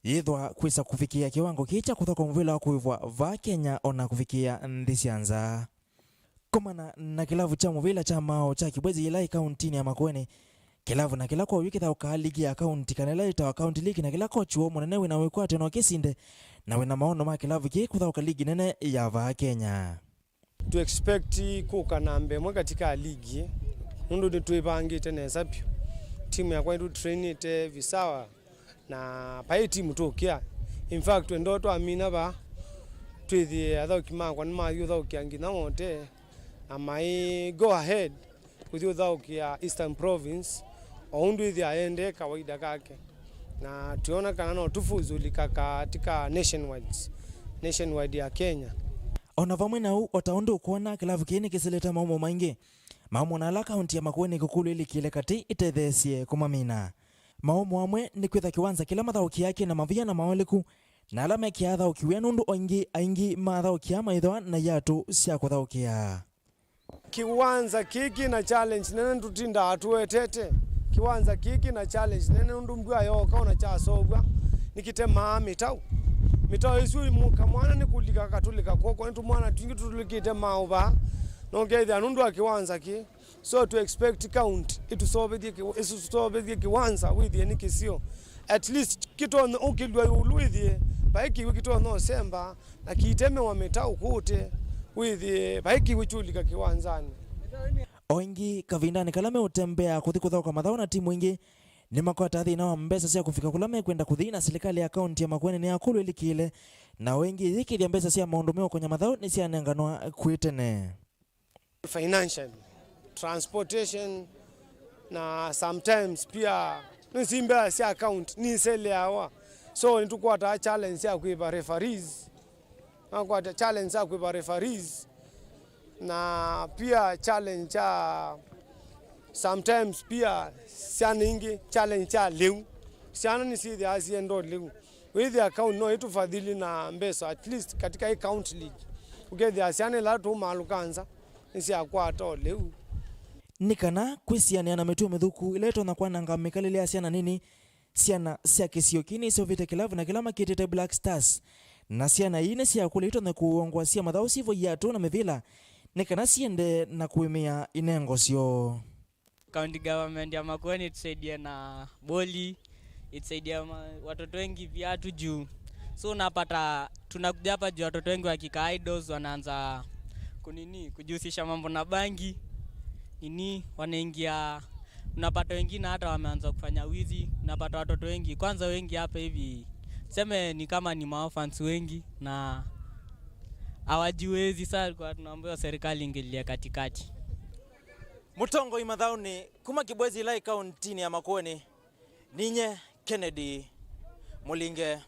yĩthwa kwĩsa kũvikĩĩa kĩwango kĩĩ kya kũthaũka mũvĩla wa kũĩvwa vaa Kenya, o na kũvikĩĩa nthĩ sya nza. Kumana na kĩlavu kya mũvĩla kya maaũ kya Kibwezi yĩla ĩ kauntinĩ ya Makueni, kĩlavu na kĩla kwa oyu kĩthaũkaa ligi ya kaunti, kana ĩla yĩtawa County League, na kĩla kochi woo mũnene wĩ na wĩkwatyo no kĩsinde, na wĩ na maono ma kĩlavu kĩĩ kũthaũka ligi nene ya vaa Kenya. To expect kũka namba ĩmwe katika ligi, nũndũ nĩtwĩvangĩte nesa vyũ. Timu yakwa nĩtũtrainĩte visawa, na vai timu tũkĩa. In fact, endo twamina va, twĩthĩe athauki makwa nĩmathi ũthaũkĩa nginya Wote, na mai go ahead kũthi ũthaũkĩa Eastern Province, o ũndũ ĩthĩa aendee kawaida kake. Na tuona kana no tufuzulika katika nationwide, nationwide ya Kenya. O na vamwe na ũu, o ta ũndũ ũkwona, kĩlavu kĩĩ nĩkĩsĩlĩte maũmũ maingĩ. Maũmũ na ala kaunti ya Makueni kũkũlw'a ĩlikĩle katĩ ĩtetheesye kũmamina. Maũmũ amwe nĩ kwĩtha kĩwanza kĩla mathaũkĩaa kĩ na mavia na maolĩku, na ala mekĩaa athaũki wĩa nũndũ o ĩngĩ aingĩ ma athaũki aa maĩthĩwa na iatũ sya kũthaũkĩa. Kĩwanza kĩĩ kĩ na challenge nene tũtindaa tũetete. Kĩwanza kĩĩ kĩ na challenge nene nũndũ mbua yooka ona kyaseũvw'a nĩkĩtemaa mĩtaũ. Mĩtaũ ĩsu imũka mwana nĩkũlika katũlĩka kw'oko, nĩ tũmwana twingĩ tũtũlĩkĩte maaũ vaa, na ũkethĩa nũndũ wa kĩwanza kĩĩ. So to expect county ĩtũseũvĩthye kĩ-, ĩtũseũvĩthye kĩwanza wĩthĩe nĩ kĩseo. At least kĩtonye ũkĩlw'a ĩũlũ wĩthĩe vai kĩw'ũ kĩtonye ũsemba, na kĩitemewa mĩtaũ kũte wĩthĩe vai kĩw'ũ kyũlika kĩwanzanĩ. O ĩngĩ, kavindanĩ kala meũtembea kũthi kũthaũka mathaũ na timu ingĩ, nĩmakwataa thĩna wa mbesa sya kũvika kũla mekwenda kũthi, na silikalĩ ya kaunti ya Makueni nĩyakũlw'a ĩlikĩle, na o ĩngĩ yĩkĩthya mbesa sya maũndũ meũkonya mathaũ nĩsyanenganwa kwĩ tene. Financial, transportation, na sometimes pia nĩsi mbesa sya account niseleawa, so nĩtũkwataa challenge sya kwĩva referees, nakwata challenge sya kwĩva referees, na pia challenge sya sometimes pia syana ingĩ, challenge sya lĩu, syana nĩsyĩthĩaa syenda lĩu. Wĩthĩa county no ĩtũfadhili na mbesa, at least katika hii county league. Ũkethĩa syana ila tũmalũka nza nĩsyakwata o lĩu. Nĩ kana kwĩsianĩa na mĩtuo mĩthũku ĩla ĩtonya kwananga mĩkalĩle ya syana nini, syana sya kĩsio kĩĩ nĩseũvĩte kĩlavu na kĩla makĩtĩte Black Stars, na syana ii nĩsyakũlya itonye kũũa ngũa sya mathaũ syĩvo iatũ na mĩvĩla, nĩ kana siendee na kũĩmĩa inengo syoo. County government ya Makueni itusaidie na boli, itusaidie ma-, watoto wengi viatu juu. So unapata tunakuja hapa juu watoto wengi wakikaa idles wanaanza kunini, kujihusisha mambo na bangi, nini, wanaingia, unapata wengine hata wameanza kufanya wizi, unapata watoto wengi, kwanza wengi hapa hivi, tuseme ni kama ni maorphans wengi na hawajiwezi. Sasa kwa tunaomba serikali ingilie katikati. Mũtongoi mathaũnĩ kuma Kibwezi ĩla ĩ kauntinĩ ya Makueni, ninye Kennedy Mũlinge.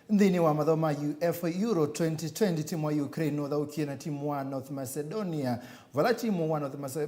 Nthĩnĩ wa mathaũ ma UEFA Euro twenty twenty, timu wa Ukraine nũthaũkie na timu wa North Macedonia, vala timu wa North Mace-,